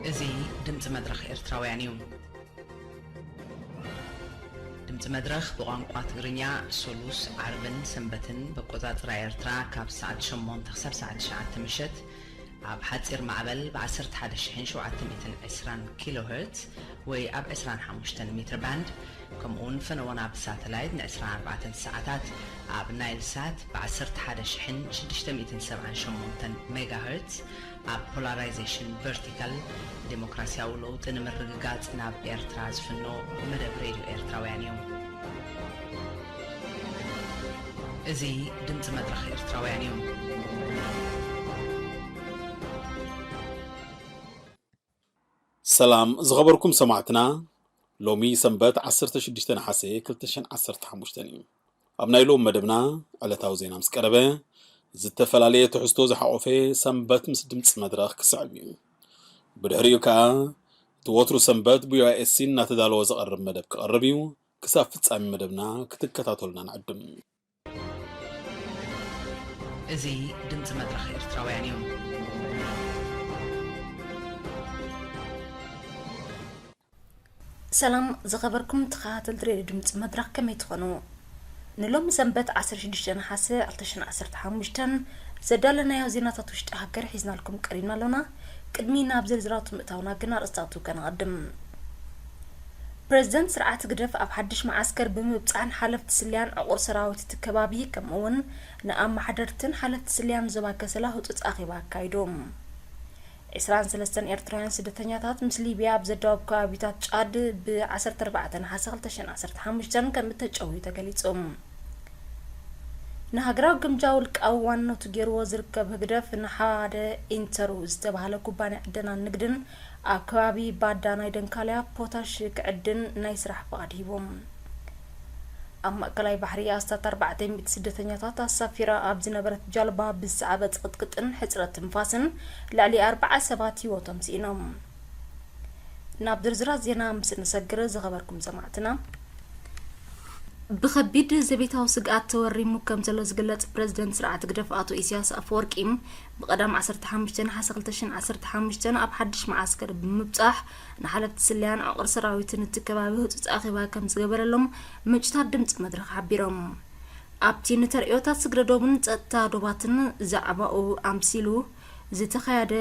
እዚ ድምፂ መድረኽ ኤርትራውያን እዩ። ድምፂ መድረኽ ብቋንቋ ትግርኛ ሶሉስ፣ ዓርብን ሰንበትን በቆፃፅራ ኤርትራ ካብ ሰዓት ሸሞንተ ክሳብ ሰዓት ትሽዓተ ምሸት ኣብ ሓፂር ማዕበል ብ ዓሰርተ ሓደ ሺሕን ሸውዓተ ሚእትን ዕስራን ኪሎ ሄርትዝ ወይ ኣብ ዕስራን ሓሙሽተን ሜትር ባንድ፣ ከምኡ እውን ፈነወና ብሳተላይት ን ዕስራን ኣርባዕተን ሰዓታት ኣብ ናይል ሳት ብ ዓሰርተ ሓደ ሺሕን ሽዱሽተ ሚእትን ሰብዓን ሸሞንተን ሜጋ ሄርትዝ ኣብ ፖላራይዜሽን ቨርቲካል ዴሞክራሲያዊ ለውጢ ንምርግጋጽ ናብ ኤርትራ ዝፍኖ መደብ ሬድዮ ኤርትራውያን እዩ። እዚ ድምጺ መድረኽ ኤርትራውያን እዩ። ሰላም ዝኸበርኩም ሰማዕትና፣ ሎሚ ሰንበት ዓሰርተ ሽዱሽተ ነሓሰ ክልተ ሽሕን ዓሰርተ ሓሙሽተን እዩ። ኣብ ናይ ሎም መደብና ዕለታዊ ዜና ምስ ቀረበ ዝተፈላለየ ትሕዝቶ ዝሓቆፈ ሰንበት ምስ ድምፂ መድረኽ ክስዕብ እዩ። ብድሕሪኡ ከዓ እቲ ወትሩ ሰንበት ብ ዩ ኤስ ሲ እናተዳለወ ዝቐርብ መደብ ክቐርብ እዩ። ክሳብ ፍጻሜ መደብና ክትከታተሉና ንዕድም። እዚ ድምፂ መድረኽ ኤርትራውያን እዩ። ሰላም ዝኸበርኩም ተኸታተልቲ ሬድዮ ድምፂ መድረኽ ከመይ ትኾኑ? ንሎሚ ሰንበት ዓሰርተ ሽዱሽተ ነሓሰ ክልተ ሽሕን ዓሰርተ ሓሙሽተን ዘዳለናዮ ዜናታት ውሽጢ ሃገር ሒዝናልኩም ቀሪብና ኣሎና። ቅድሚ ናብ ዝርዝራቱ ምእታውና ግን ኣርእስታቱ ከነቐድም። ፕረዚደንት ስርዓት ህግደፍ ኣብ ሓድሽ መዓስከር ብምብጻሕን ሓለፍቲ ስልያን ዕቑር ሰራዊት እቲ ከባቢ ከምኡ እውን ንኣመሓደርትን ሓለፍቲ ስልያን ዞባ ከሰላ ህጹጽ ኣኼባ ኣካይዶም። ዕስራን ሰለስተን ኤርትራውያን ስደተኛታት ምስ ሊብያ ኣብ ዘዳወብ ከባቢታት ጫድ ብ ዓሰርተ ኣርባዕተ ነሓሰ ክልተ ሽሕን ዓሰርተ ሓሙሽተን ከም እተጨውዩ ተገሊጹ። ንሃገራዊ ግምጃ ውልቃዊ ዋንነቱ ገይርዎ ዝርከብ ህግደፍ ንሓደ ኢንተሩ ዝተባህለ ኩባንያ ዕደናን ንግድን ኣብ ከባቢ ባዳ ናይ ደንካልያ ፖታሽ ክዕድን ናይ ስራሕ ፍቓድ ሂቦም። ኣብ ማእከላይ ባሕሪ ኣስታት ኣርባዕተ ሚእቲ ስደተኛታት ኣሳፊራ ኣብ ዝነበረት ጃልባ ብዝሰዓበ ጽቕጥቅጥን ሕጽረት ትንፋስን ልዕሊ ኣርብዓ ሰባት ህይወቶም ስኢኖም። ናብ ዝርዝራት ዜና ምስ እንሰግር ዝኸበርኩም ሰማዕትና፣ ብኸቢድ ዘቤታዊ ስግኣት ተወሪሙ ከም ዘሎ ዝግለጽ ፕረዚደንት ስርዓት ህግደፍ ኣቶ ኢሳያስ ኣፈወርቂ፣ ብቐዳም ዓሰርተ ሓሙሽተ ነሓሰ ክልተ ሽሕን ዓሰርተ ሓሙሽተን ኣብ ሓድሽ መዓስከር ብምብጻሕ ንሓለፍቲ ስለያን ዕቑር ሰራዊትን እቲ ከባቢ ህጹጽ ኣኼባ ከም ዝገበረሎም ምንጭታት ድምጺ መድረኽ ሓቢሮም። ኣብቲ ንተርእዮታት ስግረ ዶብን ጸጥታ ዶባትን ዛዕባኡ ኣምሲሉ ዝተኻየደ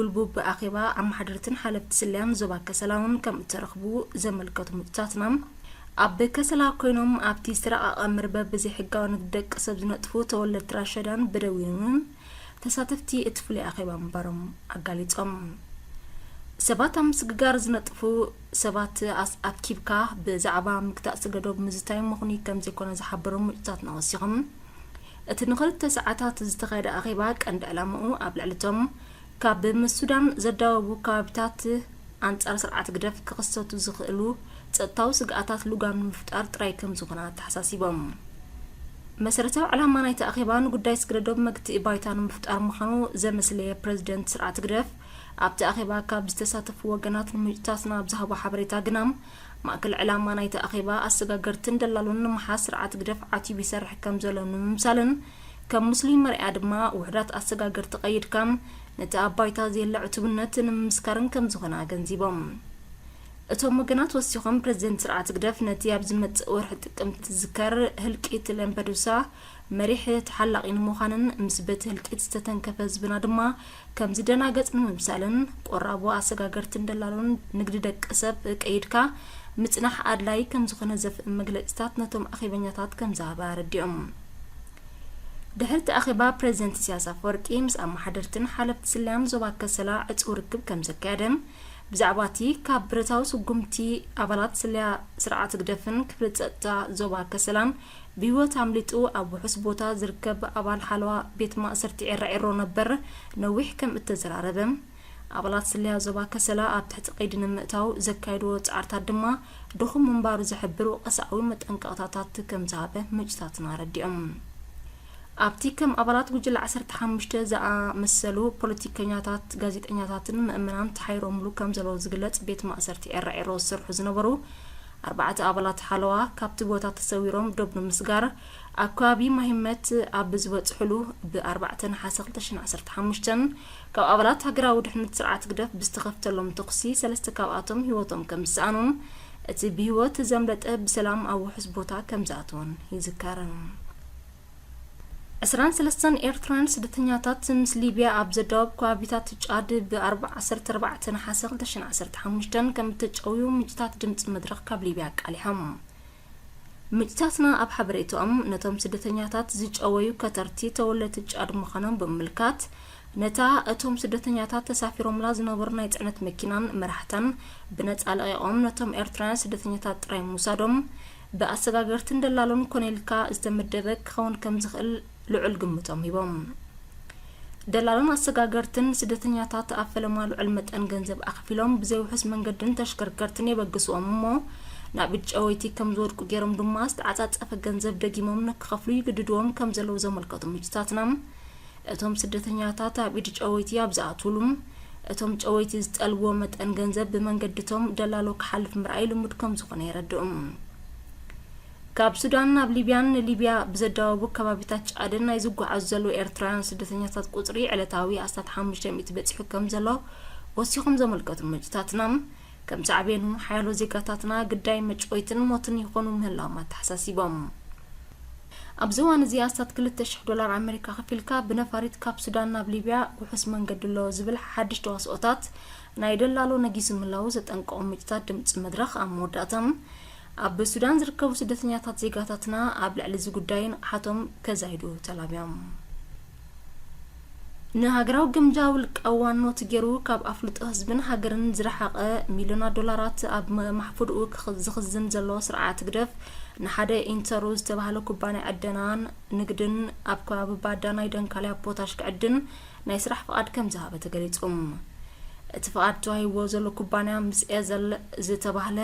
ጉልቡብ ኣኼባ ኣመሓደርትን ሓለፍቲ ስለያን ዞባ ከሰላ እውን ከም እተረኽቡ ዘመልከቱ ምንጭታትና፣ ኣብ ከሰላ ኮይኖም ኣብቲ ዝተራቐቐ መርበብ ብዘይሕጋዊ ንግዲ ደቂ ሰብ ዝነጥፉ ተወለድቲ ራሻዳን በደዊንን እውን ተሳተፍቲ እቲ ፍሉይ ኣኼባ ምንባሮም ኣጋሊጾም። ሰባት ኣብ ምስግጋር ዝነጥፉ ሰባት ኣስ- ኣኪብካ ብዛዕባ ምግታእ ስግረ ዶብ ምዝታይ ምኽኑይ ከም ዘይኮነ ዝሓበሩ ምንጭታትና ወሲኾም፣ እቲ ንኽልተ ሰዓታት ዝተኻየደ ኣኼባ ቀንዲ ዕላምኡ ኣብ ልዕሊ እቶም ካብ ምስ ሱዳን ዘዳወቡ ከባቢታት ኣንጻር ስርዓት ህግደፍ ክኽሰቱ ዝኽእሉ ጸጥታዊ ስግኣታት ልጓም ንምፍጣር ጥራይ ከም ዝኾነ ኣተሓሳሲቦም። መሰረታዊ ዕላማ ናይቲ ኣኼባ ንጉዳይ ስግረ ዶብ መግትኢ ባይታ ንምፍጣር ምዃኑ ዘመስለየ ፕረዚደንት ስርዓት ህግደፍ፣ ኣብቲ ኣኼባ ካብ ዝተሳተፉ ወገናት ንምንጭታትና ኣብ ዝሃቦ ሓበሬታ ግና፣ ማእከል ዕላማ ናይቲ ኣኼባ ኣሰጋገርትን ደላሎን ንምሓዝ ስርዓት ህግደፍ ዓትዩ ይሰርሕ ከም ዘሎ ንምምሳልን፣ ከም ምስሉይ መርኣያ ድማ ውሑዳት ኣሰጋገርቲ ቀይድካ ነቲ ኣብ ባይታ ዘየለ ዕቱብነት ንምምስካርን ከም ዝኾነ ኣገንዚቦም። እቶም ወገናት ወሲኾም ፕረዚደንት ስርዓት ህግደፍ ነቲ ኣብ ዝመጽእ ወርሒ ጥቅምቲ ዝዝከር ህልቂት ለምፐዱሳ መሪሕ ተሓላቒ ንምዃንን ምስ በቲ ህልቂት ዝተተንከፈ ህዝብና ድማ ከም ዝደናገጽ ንምምሳልን ቆራቦ ኣሰጋገርትን ደላሎን ንግዲ ደቂ ሰብ ቀይድካ ምጽናሕ ኣድላዪ ከም ዝኾነ ዘፍእም መግለጺታት ነቶም ኣኼበኛታት ከም ዝሃበ ኣረዲኦም። ድሕሪ እቲ ኣኼባ ፕረዚደንት ኢሳያስ ኣፈወርቂ ምስ ኣመሓደርትን ሓለፍቲ ስለያን ዞባ ከሰላ ዕጹው ርክብ ከም ዘካየደ፣ ብዛዕባ እቲ ካብ ብረታዊ ስጉምቲ ኣባላት ስለያ ስርዓት ህግደፍን ክፍሊ ጸጥታ ዞባ ከሰላን ብህይወት ኣምሊጡ ኣብ ውሑስ ቦታ ዝርከብ ኣባል ሓለዋ ቤት ማእሰርቲ ዒራዒሮ ነበር ነዊሕ ከም እተዘራረበ፣ ኣባላት ስለያ ዞባ ከሰላ ኣብ ትሕቲ ቀይዲ ንምእታው ዘካየድዎ ጻዕርታት ድማ ድኹም ምንባሩ ዝሕብር ወቐሳኣዊ መጠንቀቕታታት ከም ዝሃበ ምንጭታትና ኣረዲኦም። ኣብቲ ከም ኣባላት ጉጅለ ዓሰርተ ሓሙሽተ ዝኣመሰሉ ፖለቲከኛታት፣ ጋዜጠኛታትን ምእመናን ተሓይሮምሉ ከም ዘለዉ ዝግለጽ ቤት ማእሰርቲ ዒራዒሮ ዝሰርሑ ዝነበሩ ኣርባዕተ ኣባላት ሓለዋ ካብቲ ቦታ ተሰዊሮም ዶብ ንምስጋር ኣብ ከባቢ ማሂመት ኣብ ዝበጽሕሉ፣ ብ ኣርባዕተ ነሓሰ ክልተ ሽሕን ዓሰርተ ሓሙሽተን ካብ ኣባላት ሃገራዊ ድሕነት ስርዓት ህግደፍ ብዝተኸፍተሎም ተኹሲ ሰለስተ ካብኣቶም ህይወቶም ከም ዝሰኣኑን እቲ ብህይወት ዘምለጠ ብሰላም ኣብ ውሑስ ቦታ ከም ዝኣተወን ይዝከር። ዕስራን ሰለስተን ኤርትራውያን ስደተኛታት ምስ ሊብያ ኣብ ዘዳወብ ከባቢታት ጫድ ብ ዓሰርተ ኣርባዕተ ነሓሰ ክልተ ሽሕን ዓሰርተ ሓሙሽተን ከም እተጨውዩ ምንጭታት ድምጺ መድረኽ ካብ ሊብያ ኣቃሊሖም። ምንጭታትና ኣብ ሓበሬታኦም ነቶም ስደተኛታት ዝጨወዩ ከተርቲ ተወለድቲ ጫድ ምዃኖም ብምምልካት፣ ነታ እቶም ስደተኛታት ተሳፊሮምላ ዝነበሩ ናይ ጽዕነት መኪናን መራሕታን ብነጻ ለቒቖም ነቶም ኤርትራውያን ስደተኛታት ጥራይ ምውሳዶም፣ ብኣሰጋገርትን ደላሎን ኮነ ኢልካ ዝተመደበ ክኸውን ከም ዝኽእል ልዑል ግምቶም ሂቦም። ደላሎን ኣሰጋገርትን ስደተኛታት ኣብ ፈለማ ልዑል መጠን ገንዘብ ኣኽፊሎም ብዘይውሑስ መንገድን ተሽከርከርትን የበግስዎም እሞ፣ ናብ ኢድ ጨወይቲ ከም ዝወድቁ ገይሮም ድማ ዝተዓጻጸፈ ገንዘብ ደጊሞም ንክኸፍሉ ይግድድዎም ከም ዘለዉ ዘመልከቱ ምንጭታትና፣ እቶም ስደተኛታት ኣብ ኢድ ጨወይቲ ኣብ ዝኣትውሉ፣ እቶም ጨወይቲ ዝጠልብዎ መጠን ገንዘብ ብመንገድቶም ደላሎ ክሓልፍ ምርኣይ ልሙድ ከም ዝኾነ የረድኡ። ካብ ሱዳን ናብ ሊብያን ንሊብያ ብዘዳወቡ ከባቢታት ጫድን ናይ ዝጓዓዙ ዘለዉ ኤርትራውያን ስደተኛታት ቁጽሪ ዕለታዊ ኣስታት ሓሙሽተ ሚእቲ በጺሑ ከም ዘሎ ወሲኾም ዘመልከቱ ምንጭታትና፣ ከም ሳዕቤኑ ሓያሎ ዜጋታትና ግዳይ መጭወይትን ሞትን ይኾኑ ምህላዎም ኣተሓሳሲቦም። ኣብዚ እዋን እዚ ኣስታት ክልተ ሽሕ ዶላር ኣሜሪካ ከፊልካ ብነፋሪት ካብ ሱዳን ናብ ሊብያ ውሑስ መንገዲ ኣሎ ዝብል ሓድሽ ተዋስኦታት ናይ ደላሎ ነጊሱ ምህላዉ ዘጠንቀቑ ምንጭታት ድምጺ መድረኽ ኣብ መወዳእታ፣ ኣብ ሱዳን ዝርከቡ ስደተኛታት ዜጋታትና ኣብ ልዕሊ እዚ ጉዳይ ንቕሓቶም ከዛይዱ ተላብዮም። ንሃገራዊ ግምጃ ውልቃዊ ዋኖት ገይሩ ካብ ኣፍልጦ ህዝብን ሃገርን ዝረሓቐ፣ ሚልዮናት ዶላራት ኣብ መ-፣ ማሕፉድኡ ክኽ-፣ ዝኽዝን ዘሎ ስርዓት ህግደፍ፣ ንሓደ ኢንተሩ ዝተባህለ ኩባንያ ዕደናን ንግድን ኣብ ከባቢ ባዳ ናይ ደንካልያ ፖታሽ ክዕድን ናይ ስራሕ ፍቓድ ከም ዝሃበ ተገሊጹ። እቲ ፍቓድ ተዋሂብዎ ዘሎ ኩባንያ ምስ ኤዘል ዝተባህለ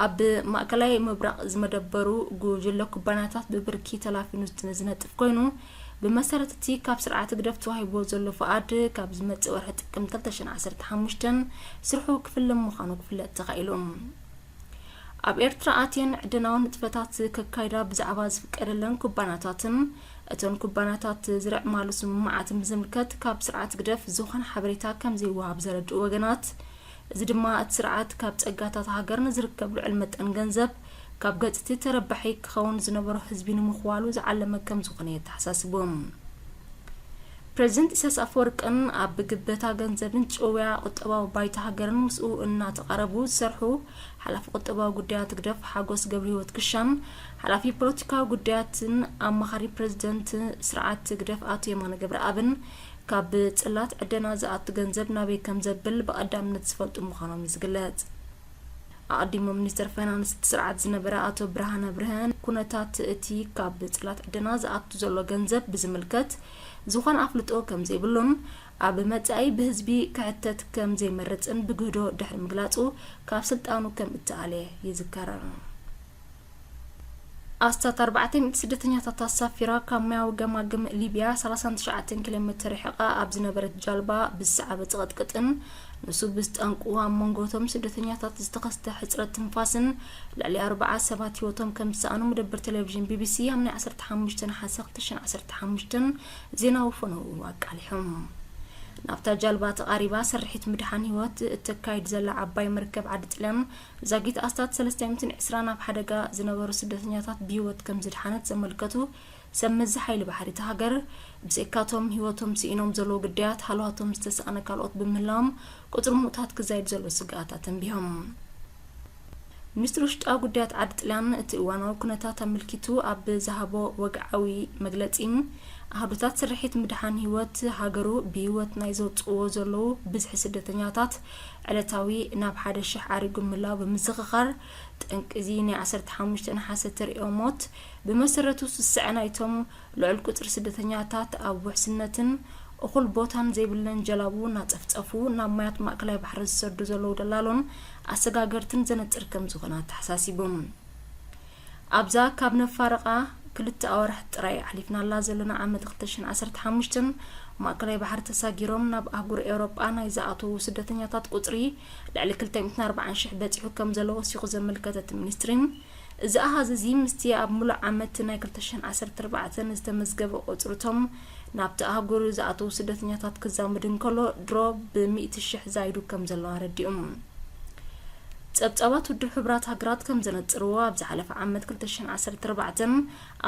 ኣብ ማእከላይ ምብራቕ ዝመደበሩ ጉጅለ ኩባንያታት ብብርኪ ተላፊኑ ዝነጥፍ ኮይኑ፣ ብመሰረት እቲ ካብ ስርዓት ህግደፍ ተዋሂብዎ ዘሎ ፍቓድ፣ ካብ ዝመጽእ ወርሒ ጥቅምቲ ክልተ ሽሕን ዓሰርተ ሓሙሽተን ስርሑ ክፍለም ምዃኑ ክፍለጥ ተኻኢሉ። ኣብ ኤርትራ ኣትየን ዕደናዊ ንጥፈታት ከካይዳ ብዛዕባ ዝፍቀደለን ኩባንያታትን እተን ኩባንያታት ዝርዕማሉ ስምምዓትን ብዝምልከት ካብ ስርዓት ህግደፍ ዝኾነ ሓበሬታ ከም ዘይወሃብ ዘረድኡ ወገናት፣ እዚ ድማ እቲ ስርዓት ካብ ጸጋታት ሃገር ንዝርከብ ልዑል መጠን ገንዘብ ካብ ገጽ እቲ ተረባሒ ክኸውን ዝነበሮ ህዝቢ ንምኽዋሉ ዝዓለመ ከም ዝኾነ የተሓሳስቡ። ፕረዚደንት ኢሳያስ ኣፈወርቅን ኣብ ግበታ ገንዘብን ጭውያ ቁጠባዊ ባይታ ሃገርን ምስኡ እናተቓረቡ ዝሰርሑ ሓላፊ ቁጠባዊ ጉዳያት ህግደፍ ሓጎስ ገብረሂወት ክሻን ሓላፊ ፖለቲካዊ ጉዳያትን ኣማኻሪ ፕረዚደንት ስርዓት ህግደፍ ኣቶ የማነ ገብረኣብን ካብ ጽላት ዕደና ዝኣቱ ገንዘብ ናበይ ከም ዘብል ብቐዳምነት ዝፈልጡ ምዃኖም እዩ ዝግለጽ። ኣቐዲሙ ሚኒስተር ፋይናንስ እቲ ስርዓት ዝነበረ ኣቶ ብርሃነ ብርሀን፣ ኩነታት እቲ ካብ ጽላት ዕደና ዝኣቱ ዘሎ ገንዘብ ብዝምልከት ዝኾነ ኣፍልጦ ከም ዘይብሉን ኣብ መጻኢ ብህዝቢ ክሕተት ከም ዘይመርጽን ብግህዶ ድሕሪ ምግላጹ፣ ካብ ስልጣኑ ከም እተኣልየ ይዝከር። ኣስታት ኣርባዕተ ሚእቲ ስደተኛታት ኣሳፊራ ካብ ማያዊ ገማግም ሊብያ ሰላሳን ትሽዓተን ኪሎ ሜተር ርሒቓ ኣብ ዝነበረት ጃልባ ብዝሰዓበ ጽቕጥቅጥን ንሱ ብዝጠንቁ ኣብ መንጎ እቶም ስደተኛታት ዝተኸስተ ሕጽረት ትንፋስን ልዕሊ ኣርብዓ ሰባት ህይወቶም ከም ዝሰኣኑ መደበር ቴሌቪዥን ቢቢሲ ኣብ ናይ ዓሰርተ ሓሙሽተ ነሓሰ ክልተ ሽሕን ዓሰርተ ሓሙሽተን ዜናዊ ፈነው ኣቃሊሖም። ናብታ ጃልባ ተቓሪባ ስርሒት ምድሓን ህይወት እተካይድ ዘላ ዓባይ መርከብ ዓዲ ጥልያን ዛጊት ኣስታት ሰለስተ ሚእትን ዕስራን ኣብ ሓደጋ ዝነበሩ ስደተኛታት ብህይወት ከም ዝድሓነት ዘመልከቱ ሰብ መዚ ሓይሊ ባሕሪ እታ ሃገር፣ ብዘይካቶም ህይወቶም ስኢኖም ዘለዉ ግዳያት ሃለዋቶም ዝተሳእነ ካልኦት ብምህላዎም ቁጽሪ ምዉታት ክዛይድ ዘሎ ስግኣት ኣተንቢሆም። ሚኒስትሪ ውሽጣዊ ጉዳያት ዓዲ ጥልያን እቲ እዋናዊ ኩነታት ኣመልኪቱ ኣብ ዝሃቦ ወግዓዊ መግለጺ፣ ኣሃዱታት ስርሒት ምድሓን ህይወት ሃገሩ ብህይወት ናይ ዘውጽእዎ ዘለዉ ብዝሒ ስደተኛታት ዕለታዊ ናብ ሓደ ሽሕ ዓሪጉ ምህላው ብምዝኽኻር፣ ጠንቂ እዚ ናይ ዓሰርተ ሓሙሽተ ነሓሰ ተርእዮ ሞት፣ ብመሰረቱ ስስዐ ናይቶም ልዑል ቁጽሪ ስደተኛታት ኣብ ውሕስነትን እኹል ቦታን ዘይብለን ጀላቡ እናጸፍጸፉ ናብ ማያት ማእከላይ ባሕሪ ዝሰዱ ዘለዉ ደላሎን ኣሰጋገርትን ዘነጽር ከም ዝኾነ ኣተሓሳሲቡ። ኣብዛ ካብ ነፋረቓ ክልተ ኣዋርሕ ጥራይ ኣሕሊፍናላ ዘለና ዓመት ክልተ ሽሕን ዓሰርተ ሓሙሽተን ማእከላይ ባሕሪ ተሳጊሮም ናብ ኣህጉር ኤውሮጳ ናይ ዝኣተዉ ስደተኛታት ቁጽሪ ልዕሊ ክልተ ሚእትን ኣርባዓን ሽሕ በጺሑ ከም ዘሎ ወሲኹ ዘመልከተ እቲ ሚኒስትሪ፣ እዚ ኣሃዝ እዚ ምስቲ ኣብ ምሉእ ዓመት ናይ ክልተ ሽሕን ዓሰርተ ኣርባዕተን ዝተመዝገበ ቁጽርቶም ናብቲ ኣህጉር ዝኣተዉ ስደተኛታት ክዛመድ እንከሎ ድሮ ብሚእቲ ሽሕ ዛይዱ ከም ዘሎ ኣረዲኡ። ጸብጻባት ውድብ ሕቡራት ሃገራት ከም ዘነጽርዎ፣ ኣብ ዝሓለፈ ዓመት ክልተ ሽሕን ዓሰርተ ኣርባዕተን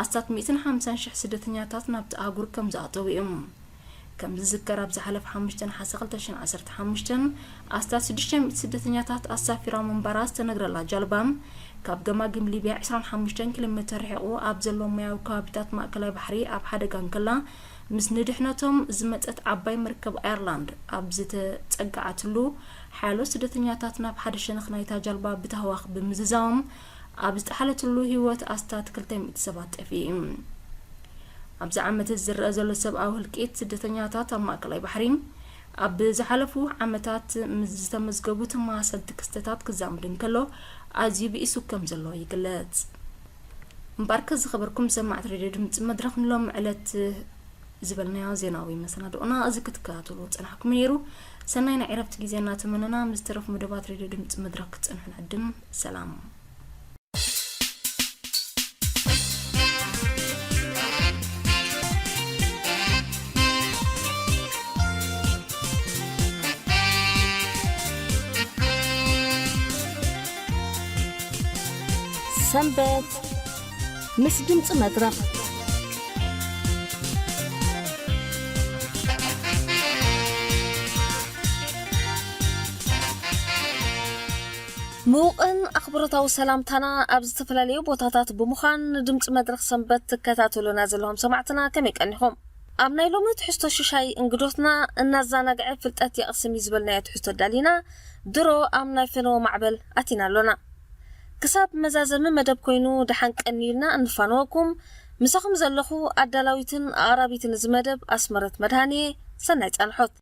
ኣስታት ሚእትን ሓምሳን ሽሕ ስደተኛታት ናብቲ ኣህጉር ከም ዝኣተዉ እዩ። ከም ዝዝከር፣ ኣብ ዝሓለፈ ሓሙሽተ ነሓሰ ክልተ ሽሕን ዓሰርተ ሓሙሽተን ኣስታት ሽዱሽተ ሚእቲ ስደተኛታት ኣሳፊራ ምንባራ ዝተነግረላ ጃልባ፣ ካብ ገማግም ሊብያ ዕስራን ሓሙሽተን ኪሎ ሜተር ርሒቑ ኣብ ዘሎ ማያዊ ከባቢታት ማእከላይ ባሕሪ ኣብ ሓደጋ እንከላ፣ ምስ ንድሕነቶም ዝመጸት ዓባይ መርከብ ኣየርላንድ ኣብ ዝተጸግዓትሉ፣ ሓያሎ ስደተኛታት ናብ ሓደ ሸነኽ ናይታ ጃልባ ብታህዋኽ ብምዝዛዎም፣ ኣብ ዝጠሓለትሉ ህይወት ኣስታት ክልተ ሚእቲ ሰባት ጠፊኡ እዩ። ኣብዚ ዓመት እዚ ዝረአ ዘሎ ሰብኣዊ ህልቂት ስደተኛታት ኣብ ማእከላይ ባሕሪ፣ ኣብ ዝሓለፉ ዓመታት ምስ ዝተመዝገቡ ተመሳሰልቲ ክስተታት ክዛመድ እንከሎ፣ ኣዝዩ ብኢሱ ከም ዘሎ ይግለጽ። እምበኣርከ ዝኸበርኩም ሰማዕቲ ሬድዮ ድምጺ መድረኽ፣ ንሎሚ ዕለት ዝበልናዮ ዜናዊ መሰናድኦና እዚ ክትከታተሉ ጸናሕኩም ነይሩ። ሰናይ ናይ ዕረፍቲ ግዜ እናተመነና፣ ምስ ተረፉ መደባት ሬድዮ ድምጺ መድረኽ ክትጸንሑ ንዕድም። ሰላም። ሰንበት ምስ ድምፂ መድረኽ። ምዉቕን ኣኽብሮታዊ ሰላምታና ኣብ ዝተፈላለዩ ቦታታት ብምዃን ንድምፂ መድረኽ ሰንበት ትከታተሉና ዘለኹም ሰማዕትና ከመይ ቀኒኹም? ኣብ ናይ ሎሚ ትሕዝቶ ሽሻይ እንግዶትና እናዘናግዐ ፍልጠት የቕስም እዩ ዝበልናዮ ትሕዝቶ ኣዳሊና ድሮ ኣብ ናይ ፈነወ ማዕበል ኣቲና ኣሎና። ክሳብ መዛዘሚ መደብ ኮይኑ ደሓን ቀንዩልና እንፋነወኩም። ምሳኹም ዘለኹ ኣዳላዊትን ኣቕራቢትን እዚ መደብ ኣስመረት መድሃንየ። ሰናይ ጻንሖት።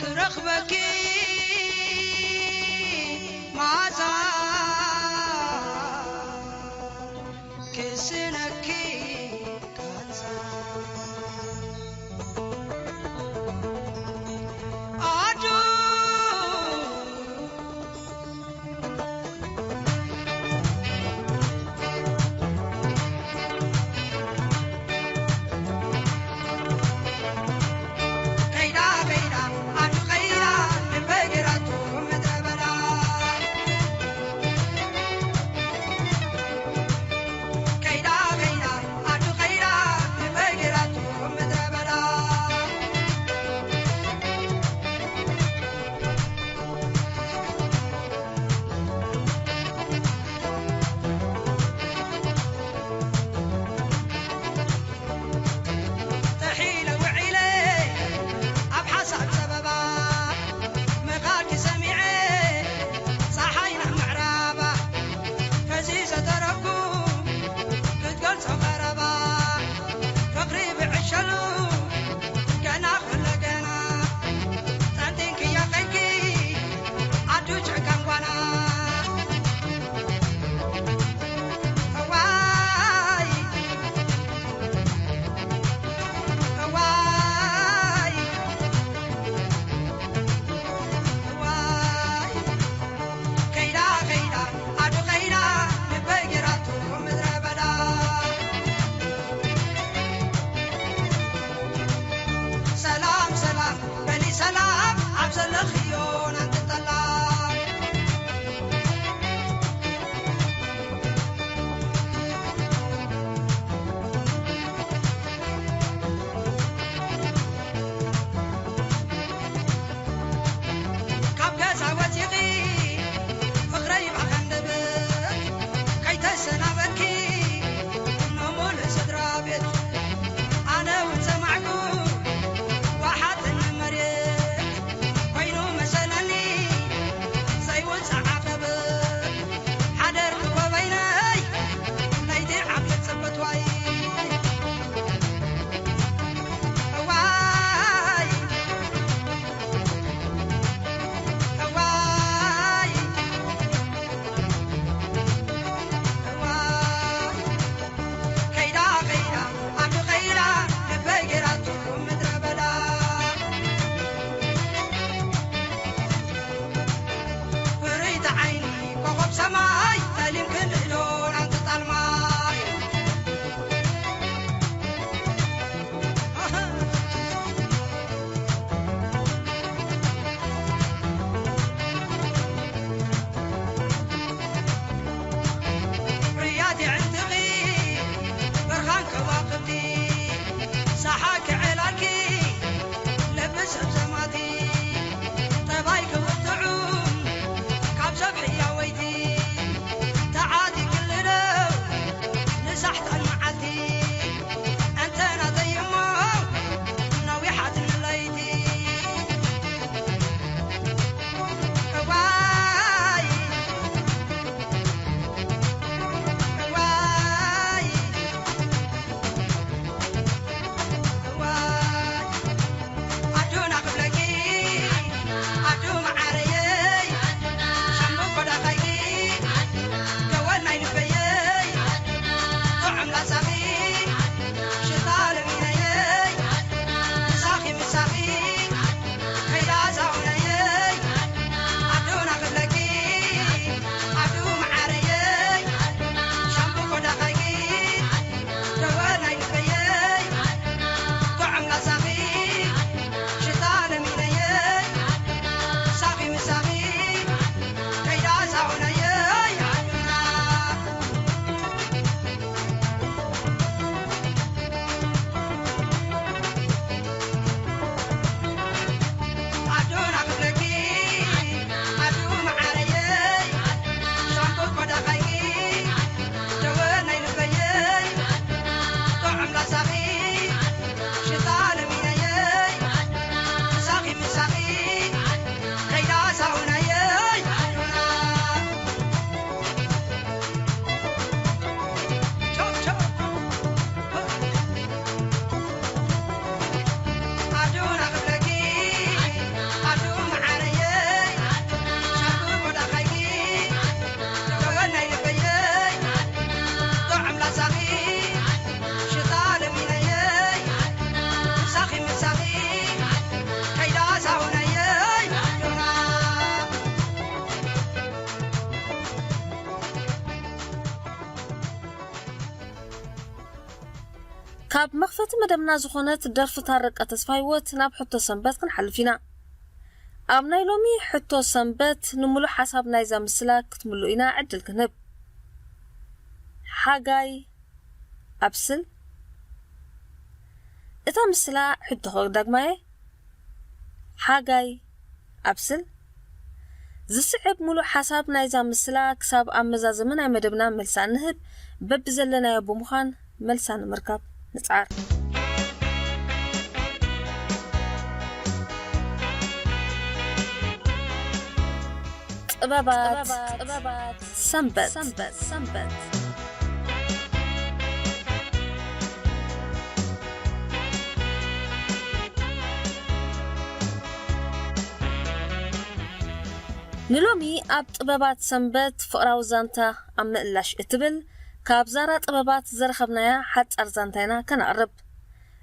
ክረኽበኪ መዓዛ ክስነኪ ቃንዛ ኣዱ ማይ ጠሊም ክንድዶ ናንተ ጣልማይ። ርያት የዕንትኺ ብርሃን ከዋኽብቲ፣ ሳሓ ክዕላልኪ ልቢ ሰብ ዘማቲ፣ ጠባይ ክውጥዑ ካብ ሰብ ሕያወይቲ፣ ተዓጢ ክልለው ንሳሕታን መዓልቲ፣ እንተ ናተይ እሞ ነዊሓትን ለይቲ። እዋይ፣ እዋይ፣ እዋይ። ኣዱና ክብለኪ፣ ኣዱ መዓረየይ፣ ሻምቦ ኮዳኻይኪ፣ ደወል ናይ ልበየይ፣ ጥዑም ላሳኺ፣ ሽታ ለሚነየይ፣ ምሳኺ፣ ምሳኺ፣ ከይዳ ሳውነየይ፣ ኣዱና ክብለኪ፣ ኣዱ መዓረየይ፣ ሻምቦ ኮዳኻይኪ፣ ደወል ናይ ልበየይ፣ ጥዑም ላሳኺ፣ ሽታ ለሚነየይ፣ ሳኺ፣ ምሳኺ፣ ከይዳ ሳውነየይ፣ ኣዱና። ኣዱና ክብለኪ፣ ኣዱ መዓረየይ፣ ሻምቦ ኮዳኻይኪ፣ ደወል ናይ ልበየይ፣ ጥዑም ላሳኺ፣ ሽታ ለሚነየይ፣ ምሳኺ፣ ምሳኺ፣ ከይዳ ሳውናየይ፣ ኣዱና። ቻው፣ ቻው። ኣዱና ክብለኪ፣ ኣዱ መዓረየይ፣ ሻምቦ ኮዳኻይኪ፣ ደወል ናይ ልበየይ፣ ጥዑም ላሳኺ፣ ሽታ ለሚነየይ፣ ምሳኺ፣ ምሳኺ፣ ከይዳ ሳውናየይ፣ ኣዱና። ካብ መኽፈቲ መደብና ዝኾነት ደርፊ ታረቀ ተስፋ ህይወት ናብ ሕቶ ሰንበት ክንሓልፍ ኢና። ኣብ ናይ ሎሚ ሕቶ ሰንበት ንምሉእ ሓሳብ ናይዛ ምስላ ክትምሉ ኢና ዕድል ክንህብ። ሓጋይ ኣብስል። እታ ምስላ ሕቶኸ ዳግማየ። ሓጋይ ኣብስል። ዝስዕብ ምሉእ ሓሳብ ናይዛ ምስላ ክሳብ ኣብ መዛዘሚ ናይ መደብና መልሳ እንህብ፣ በብዘለናዮ ብምዃን መልሳ ንምርካብ ንጽዓር። ጥበባት ሰንበት። ንሎሚ ኣብ ጥበባት ሰንበት ፍቕራዊ ዛንታ ኣብ ምእላሽ እትብል ካብ ዛራ ጥበባት ዝረኸብናያ ሓጻር ዛንታ ኢና ከነቕርብ።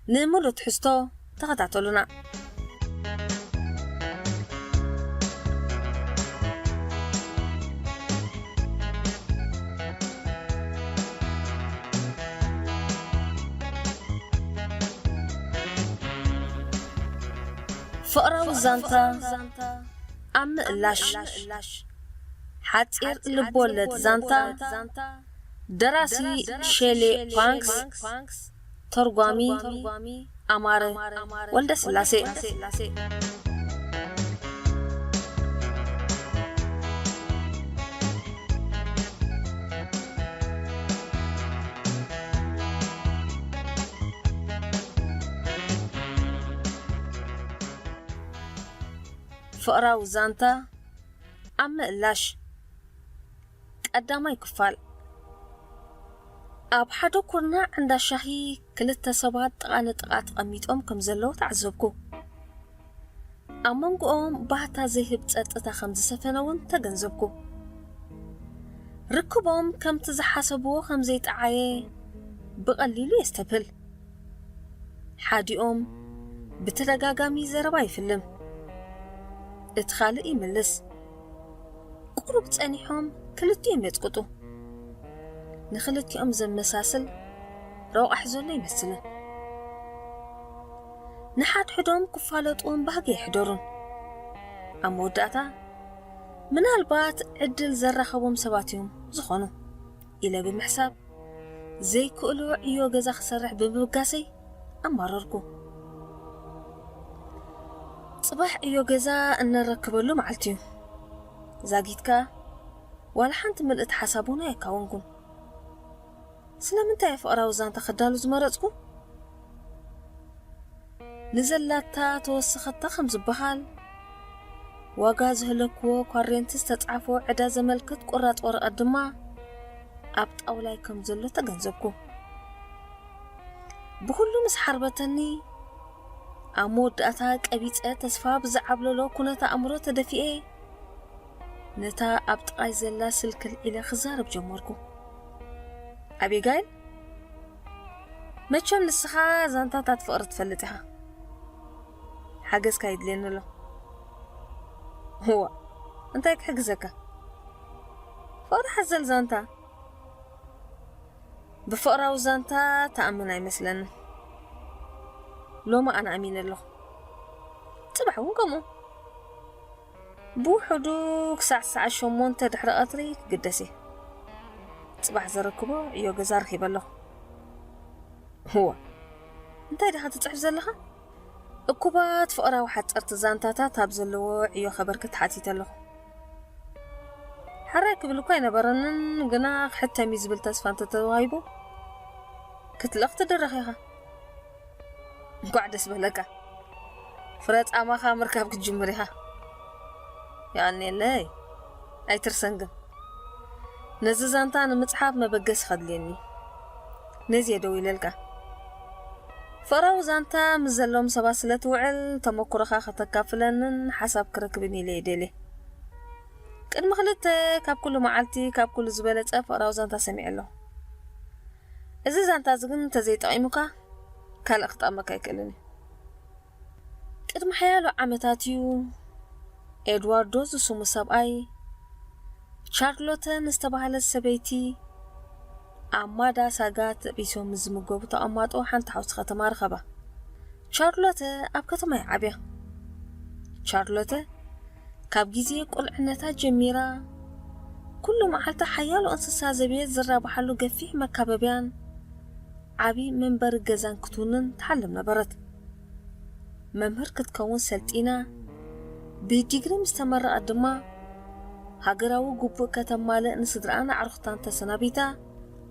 ንምሉእ ትሕዝቶ ተኸታተሉና። ፍቕራዊ ዛንታ ኣብ ምእላሽ። ሓጺር ልቦለድ ዛንታ። ደራሲ ሼሌ ፓንክስ። ተርጓሚ ኣማረ ወልደስላሴ። ፍቕራዊ ዛንታ ኣብ ምእላሽ። ቀዳማይ ክፋል። ኣብ ሓደ ኩርናዕ እንዳ ሻሂ ክልተ ሰባት ጥቓ ንጥቓ ተቐሚጦም ከም ዘለዉ ተዓዘብኩ። ኣብ መንጎኦም ባህታ ዘይህብ ጸጥታ ከም ዝሰፈነ እውን ተገንዘብኩ። ርክቦም ከምቲ ዝሓሰብዎ ከም ዘይጠዓየ ብቐሊሉ የስተብህል። ሓዲኦም ብተደጋጋሚ ዘረባ ይፍልም፣ እቲ ካልእ ይምልስ። ቁሩብ ጸኒሖም ክልቲኦም የጽቅጡ። ንኽልቲኦም ዘመሳስል ረቋሕ ዘሎ ይመስልን። ንሓድሕዶም ክፋለጥዎም ባህጊ የሕደሩን። ኣብ መወዳእታ ምናልባት ዕድል ዘራኸቦም ሰባት እዮም ዝኾኑ ኢለ ብምሕሳብ ዘይክእሎ ዕዮ ገዛ ክሰርሕ ብምብጋሰይ ኣማረርኩ። ጽባሕ ዕዮ ገዛ እነረክበሉ መዓልቲ እዩ። ዛጊት ከኣ ዋላ ሓንቲ ምልእቲ ሓሳብ እውን ኣየካወንኩን። ስለምንታይ እየ ፍቕራዊ ዛንታ ከዳሉ ዝመረጽኩ? ንዘላታ ተወሰኸታ ከም ዝበሃል፣ ዋጋ ዝህለክዎ ኳሬንቲ ዝተጻሕፎ ዕዳ ዘመልክት ቁራጽ ወረቐት ድማ ኣብ ጣውላይ ከም ዘሎ ተገንዘብኩ። ብኹሉ ምስ ሓርበተኒ፣ ኣብ መወዳእታ ቀቢጸ ተስፋ ብዝዓብለሎ ኩነተ ኣእምሮ ተደፊኤ፣ ነታ ኣብ ጥቓይ ዘላ ስልኪ ኣልዒለ ክዛረብ ጀመርኩ። ኣቢጋይል፣ መቸም ንስኻ ዛንታታት ፍቕሪ ትፈልጥ ኢኻ። ሓገዝካ ይድልየኒ ኣሎ። እዋ፣ እንታይ ክሕግዘካ? ፍቕሪ ሓዘል ዛንታ። ብፍቕራዊ ዛንታ ትኣምን ኣይመስለንን። ሎሚ ኣነ ኣሚነ ኣለኹ። ጽባሕ እውን ከምኡ። ብውሕዱ ክሳዕ ሰዓት ሸሞንተ ድሕሪ ቀትሪ ክግደስ እየ። ጽባሕ ዘረክቦ ዕዮ ገዛ ረኺበ ኣለኹ። እዋ፣ እንታይ ዲኻ ትጽሕፍ ዘለኻ? እኩባት ፍቕራዊ ሓጸርቲ ዛንታታት ኣብ ዘለዎ ዕዮ ከበርክት ሓቲተ ኣለኹ። ሕራይ ክብል እኳ ኣይነበረንን፣ ግና ክሕተም እዩ ዝብል ተስፋ እንተተዋሂቡ ክትልእኽ ትድረኽ ኢኻ። እንኳዕ ደስ በለካ። ፍረ ጻማኻ ምርካብ ክትጅምር ኢኻ። የቐንየለይ። ኣይትርሰን ግን። ነዚ ዛንታ ንምጽሓፍ መበገሲ ከድልየኒ። ነዚ እየ ደው ኢለልካ። ፍቕራዊ ዛንታ ምስ ዘለዎም ሰባት ስለ ትውዕል፣ ተመኩሮኻ ከተካፍለንን ሓሳብ ክረክብን ኢለ እየ ደልየ። ቅድሚ ክልተ፣ ካብ ኩሉ መዓልቲ፣ ካብ ኩሉ ዝበለጸ ፍቕራዊ ዛንታ ሰሚዐ ኣለኹ። እዚ ዛንታ እዚ ግን እንተዘይጠቒሙካ፣ ካልእ ክጠቕመካ ኣይክእልን እዩ። ቅድሚ ሓያሎ ዓመታት እዩ ኤድዋርዶ ዝስሙ ሰብኣይ ቻርሎተ ንዝተባህለት ሰበይቲ ኣብ ማዳ ሳጋ ተቢሶም ምስ ዝምገቡ ተቐማጦ ሓንቲ ሓውሲ ከተማ ረኸባ። ቻርሎተ ኣብ ከተማ እያ ዓብያ። ቻርሎተ ካብ ግዜ ቁልዕነታ ጀሚራ ኩሉ መዓልቲ ሓያሎ እንስሳ ዘቤት ዝራብሓሉ ገፊሕ መካበብያን ዓቢ መንበሪ ገዛን ክትውንን ትሓልም ነበረት። መምህር ክትከውን ሰልጢና፣ ብዲግሪ ምስ ተመረቐት ድማ፣ ሃገራዊ ግቡእ ከተማልእ ንስድራኣን ኣዕሩኽታን ተሰናቢታ፣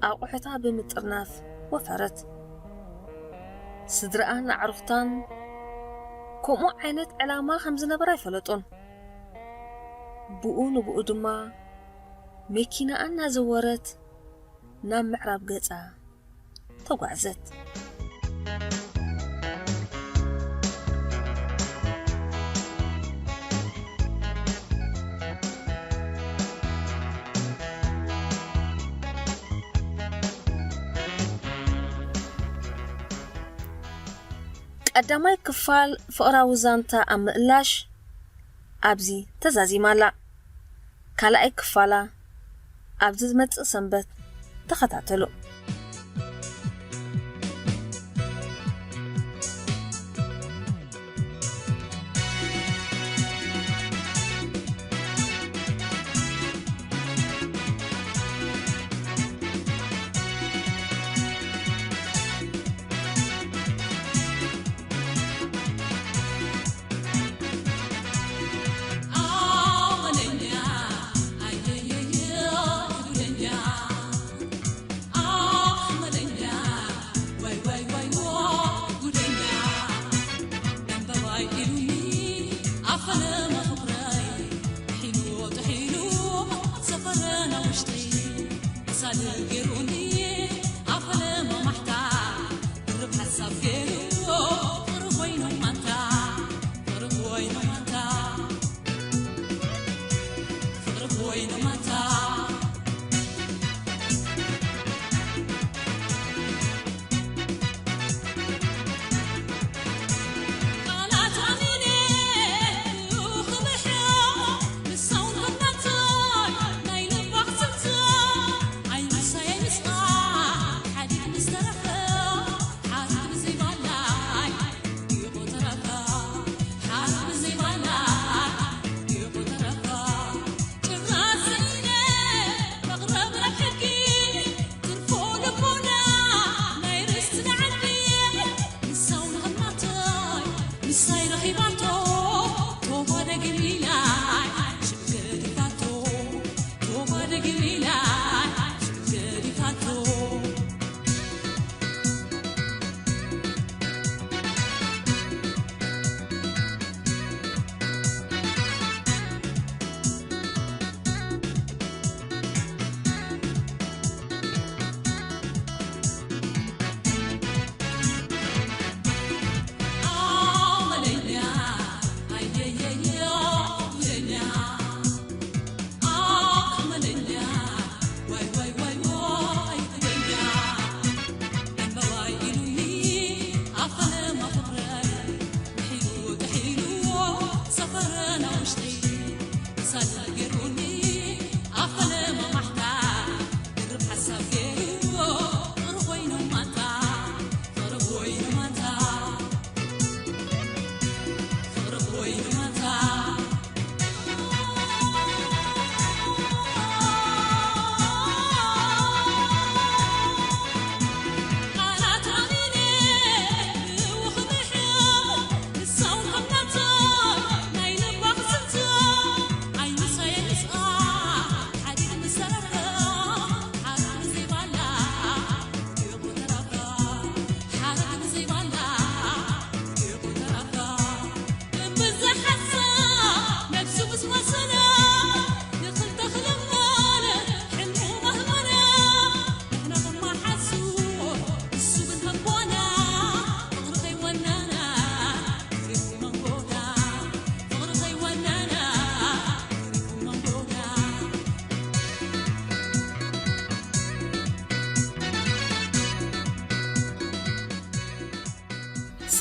ኣቑሑታ ብምጥርናፍ ወፈረት። ስድራኣን ኣዕሩኽታን ከምኡ ዓይነት ዕላማ ከም ዝነበራ ኣይፈለጡን። ብኡ ንብኡ ድማ መኪናኣ እናዘወረት ናብ ምዕራብ ገጻ ተጓዕዘት። ቀዳማይ ክፋል ፍቕራዊ ዛንታ ኣብ ምእላሽ ኣብዚ ተዛዚማ ኣላ። ካልኣይ ክፋላ ኣብዚ ዝመጽእ ሰንበት ተኸታተሉ።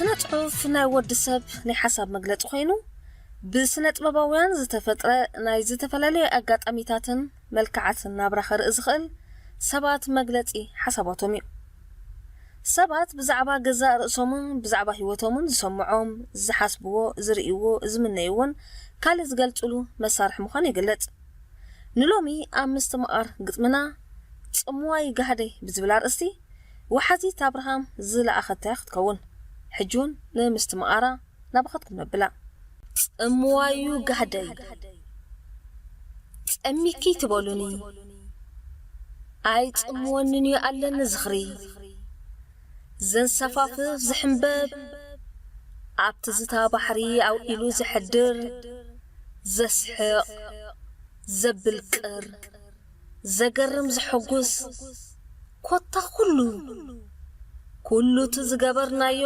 ስነ ጽሑፍ ናይ ወዲ ሰብ ናይ ሓሳብ መግለጺ ኮይኑ፣ ብስነ ጥበባውያን ዝተፈጥረ ናይ ዝተፈላለዩ ኣጋጣሚታትን መልክዓትን ናብራ ከርኢ ዝኽእል ሰባት መግለጺ ሓሳባቶም እዩ። ሰባት ብዛዕባ ገዛእ ርእሶምን ብዛዕባ ህይወቶምን ዝሰምዖም፣ ዝሓስብዎ፣ ዝርእይዎ፣ ዝምነይዎን ካልእ ዝገልጽሉ መሳርሒ ምዃኑ ይግለጽ። ንሎሚ ኣብ ምስትምቓር ግጥምና ጽምዋይ ጋህደይ ብዝብል ኣርእስቲ ወሓዚት ኣብርሃም ዝለኣኸታያ ክትከውን። ሕጂ እውን ንምስትምቓራ ናባኻትኩም ነብላ። ጽምዋዩ ጋህደይ፣ ጸሚኪ ትበሉኒ፣ ኣይጽምወንን እዩ ኣለኒ ዝኽሪ። ዘንሰፋፍፍ ዝሕምበብ፣ ኣብ ትዝታ ባሕሪ ኣውዒሉ ዘሕድር፣ ዘስሕቕ፣ ዘብል ቅር፣ ዘገርም፣ ዘሐጉስ፣ ኮታ ኩሉ፣ ኩሉ እቲ ዝገበርናዮ፣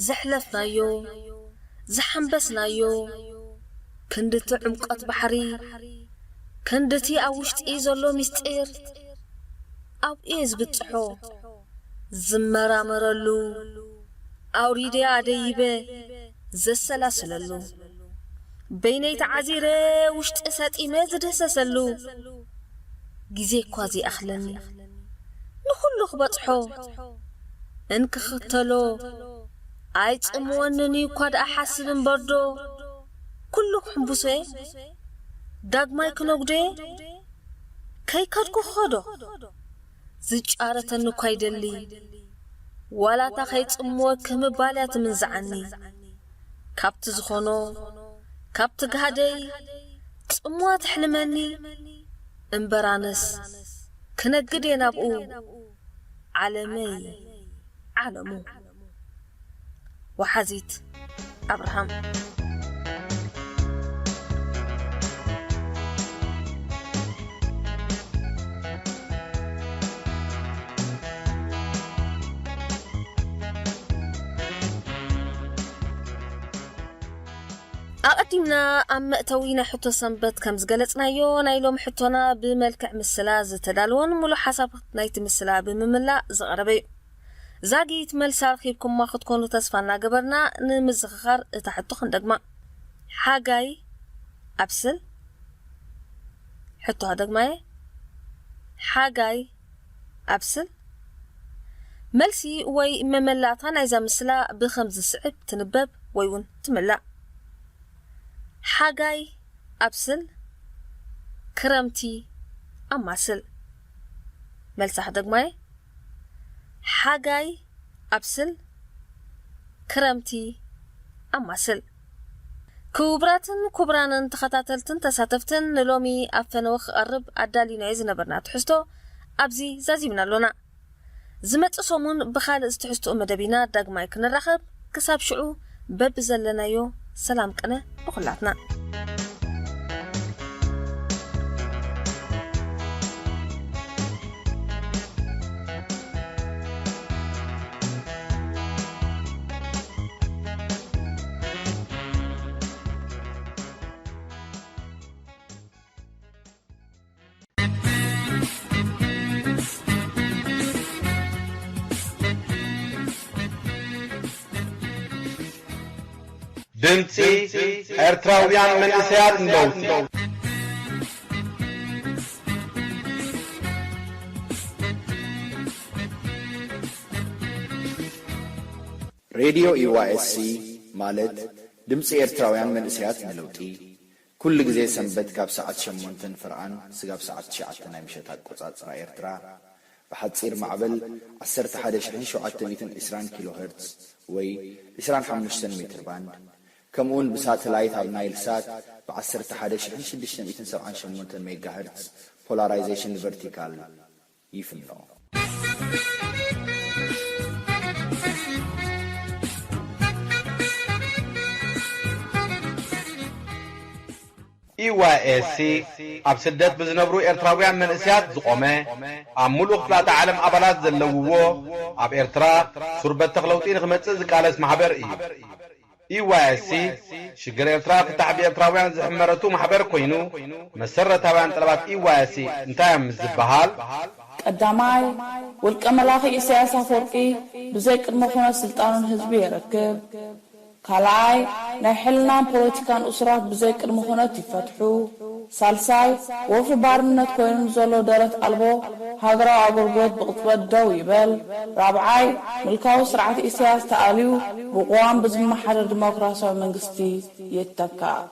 ዘሕለፍናዮ፣ ዝሓንበስናዮ፣ ክንድቲ ዕምቆት ባሕሪ፣ ክንድቲ ኣብ ውሽጢ ዘሎ ምስጢር፣ ኣብኡ እየ ዝብጽሖ፣ ዝመራመረሉ፣ ኣውሪደ ኣደይበ ዘሰላስለሉ፣ በይነይ ተዓዚረ ውሽጢ ሰጢመ ዝድህሰሰሉ፣ ግዜ እኳ ዘይኣኽለኒ ንኹሉ ክበጽሖ እንክኽተሎ፣ ኣይጽምወንን እዩ እኳ ደኣ ሓስብ እምበርዶ፣ ኩሉ ክሕንብሶ እየ፣ ዳግማይ ክነጉዶ እየ፣ ከይከድኩ ክኸዶ። ዝጫረተኒ እኳ ይደሊ፣ ዋላ እታ ከይጽምወኪ ምባል እያ ትምንዝዓኒ። ካብቲ ዝኾኖ፣ ካብቲ ጋህደይ ጽምዋ ተሕልመኒ፣ እምበር ኣነስ ክነግድ እየ ናብኡ፣ ዓለመይ ዓለሙ። ወሓዚት ኣብርሃም። ኣቐዲምና ኣብ መእተዊ ናይ ሕቶ ሰንበት ከም ዝገለጽናዮ፣ ናይ ሎሚ ሕቶና ብመልክዕ ምስላ ዝተዳለወን ምሉእ ሓሳብ ናይቲ ምስላ ብምምላእ ዝቐረበ እዩ። ዛጊት መልሲ ኣርኺብኩማ ክትኮኑ ተስፋ እናገበርና፣ ንምዝኽኻር እታ ሕቶ ክንደግማ። ሓጋይ ኣብስል። ሕቶ ደግማየ። ሓጋይ ኣብስል። መልሲ ወይ መመላእታ ናይዛ ምስላ ብኸም ዝስዕብ ትንበብ ወይ እውን ትምላእ። ሓጋይ ኣብስል፣ ክረምቲ ኣማስል። መልሳ ክደግማየ። ሓጋይ ኣብስል፣ ክረምቲ ኣማስል። ክቡራትን ክቡራንን ተኸታተልትን ተሳተፍትን፣ ንሎሚ ኣብ ፈነወ ክቐርብ ኣዳሊናዮ ዝነበርና ትሕዝቶ ኣብዚ ዛዚምና ኣሎና። ዝመጽእ ሰሙን ብኻልእ ዝትሕዝትኡ መደብ ኢና ዳግማይ ክንራኸብ። ክሳብ ሽዑ በብዘለናዮ ሰላም ቅነ ንኹላትና። ድምጺ ኤርትራውያን መንእሰያት ንለውጢ። ሬድዮ ኢዋኤስሲ ማለት ድምጺ ኤርትራውያን መንእሰያት ንለውጢ፣ ኩሉ ግዜ ሰንበት ካብ ሰዓት ሸሞንተን ፍርቓን ስጋብ ሰዓት ትሽዓተ ናይ ምሸት ኣቆጻጽራ ኤርትራ፣ ብሓጺር ማዕበል ዓሰርተ ሓደ ሽሕን ሸውዓተ ሚእትን ዕስራን ኪሎ ሄርትዝ ወይ ዕስራን ሓሙሽተን ሜትር ባንድ፣ ከምኡውን ብሳተላይት ኣብ ናይል ሳት ብ ዓሰርተ ሓደ ሽሕን ሽዱሽተ ሚእትን ሰብዓን ሸሞንተን ሜጋ ሄርትዝ ፖላራይዜሽን ቨርቲካል ይፍኖ። ኢዋይኤስሲ ኣብ ስደት ብዝነብሩ ኤርትራውያን መንእሰያት ዝቖመ፣ ኣብ ምሉእ ክፍላተ ዓለም ኣባላት ዘለውዎ፣ ኣብ ኤርትራ ሱር በተኽ ለውጢ ንኽመጽእ ዝቃለስ ማሕበር እዩ። ኢዋይኤስሲ ሽግር ኤርትራ ፍታሕ ብኤርትራውያን ዝሕመረቱ ማሕበር ኮይኑ፣ መሰረታውያን ጠለባት ኢዋይኤስሲ እንታይ እዮም ምስ ዝበሃል፣ ቀዳማይ፣ ውልቀ መላኺ ኢሳያስ ኣፈወርቂ ብዘይ ቅድመ ኩነት ስልጣኑን ህዝቢ የረክብ። ካልኣይ፣ ናይ ሕልናን ፖለቲካን እሱራት ብዘይ ቅድመ ኩነት ይፈትሑ። ሳልሳይ፣ ወፍሪ ባርነት ኮይኑ ንዘሎ ደረት ኣልቦ ሃገራዊ ኣገልግሎት ብቕጽበት ደው ይበል። ራብዓይ፣ ምልካዊ ስርዓት ኢሳያስ ተኣልዩ ብቅዋም ብዝመሓደር ዲሞክራሲያዊ መንግስቲ ይተካእ።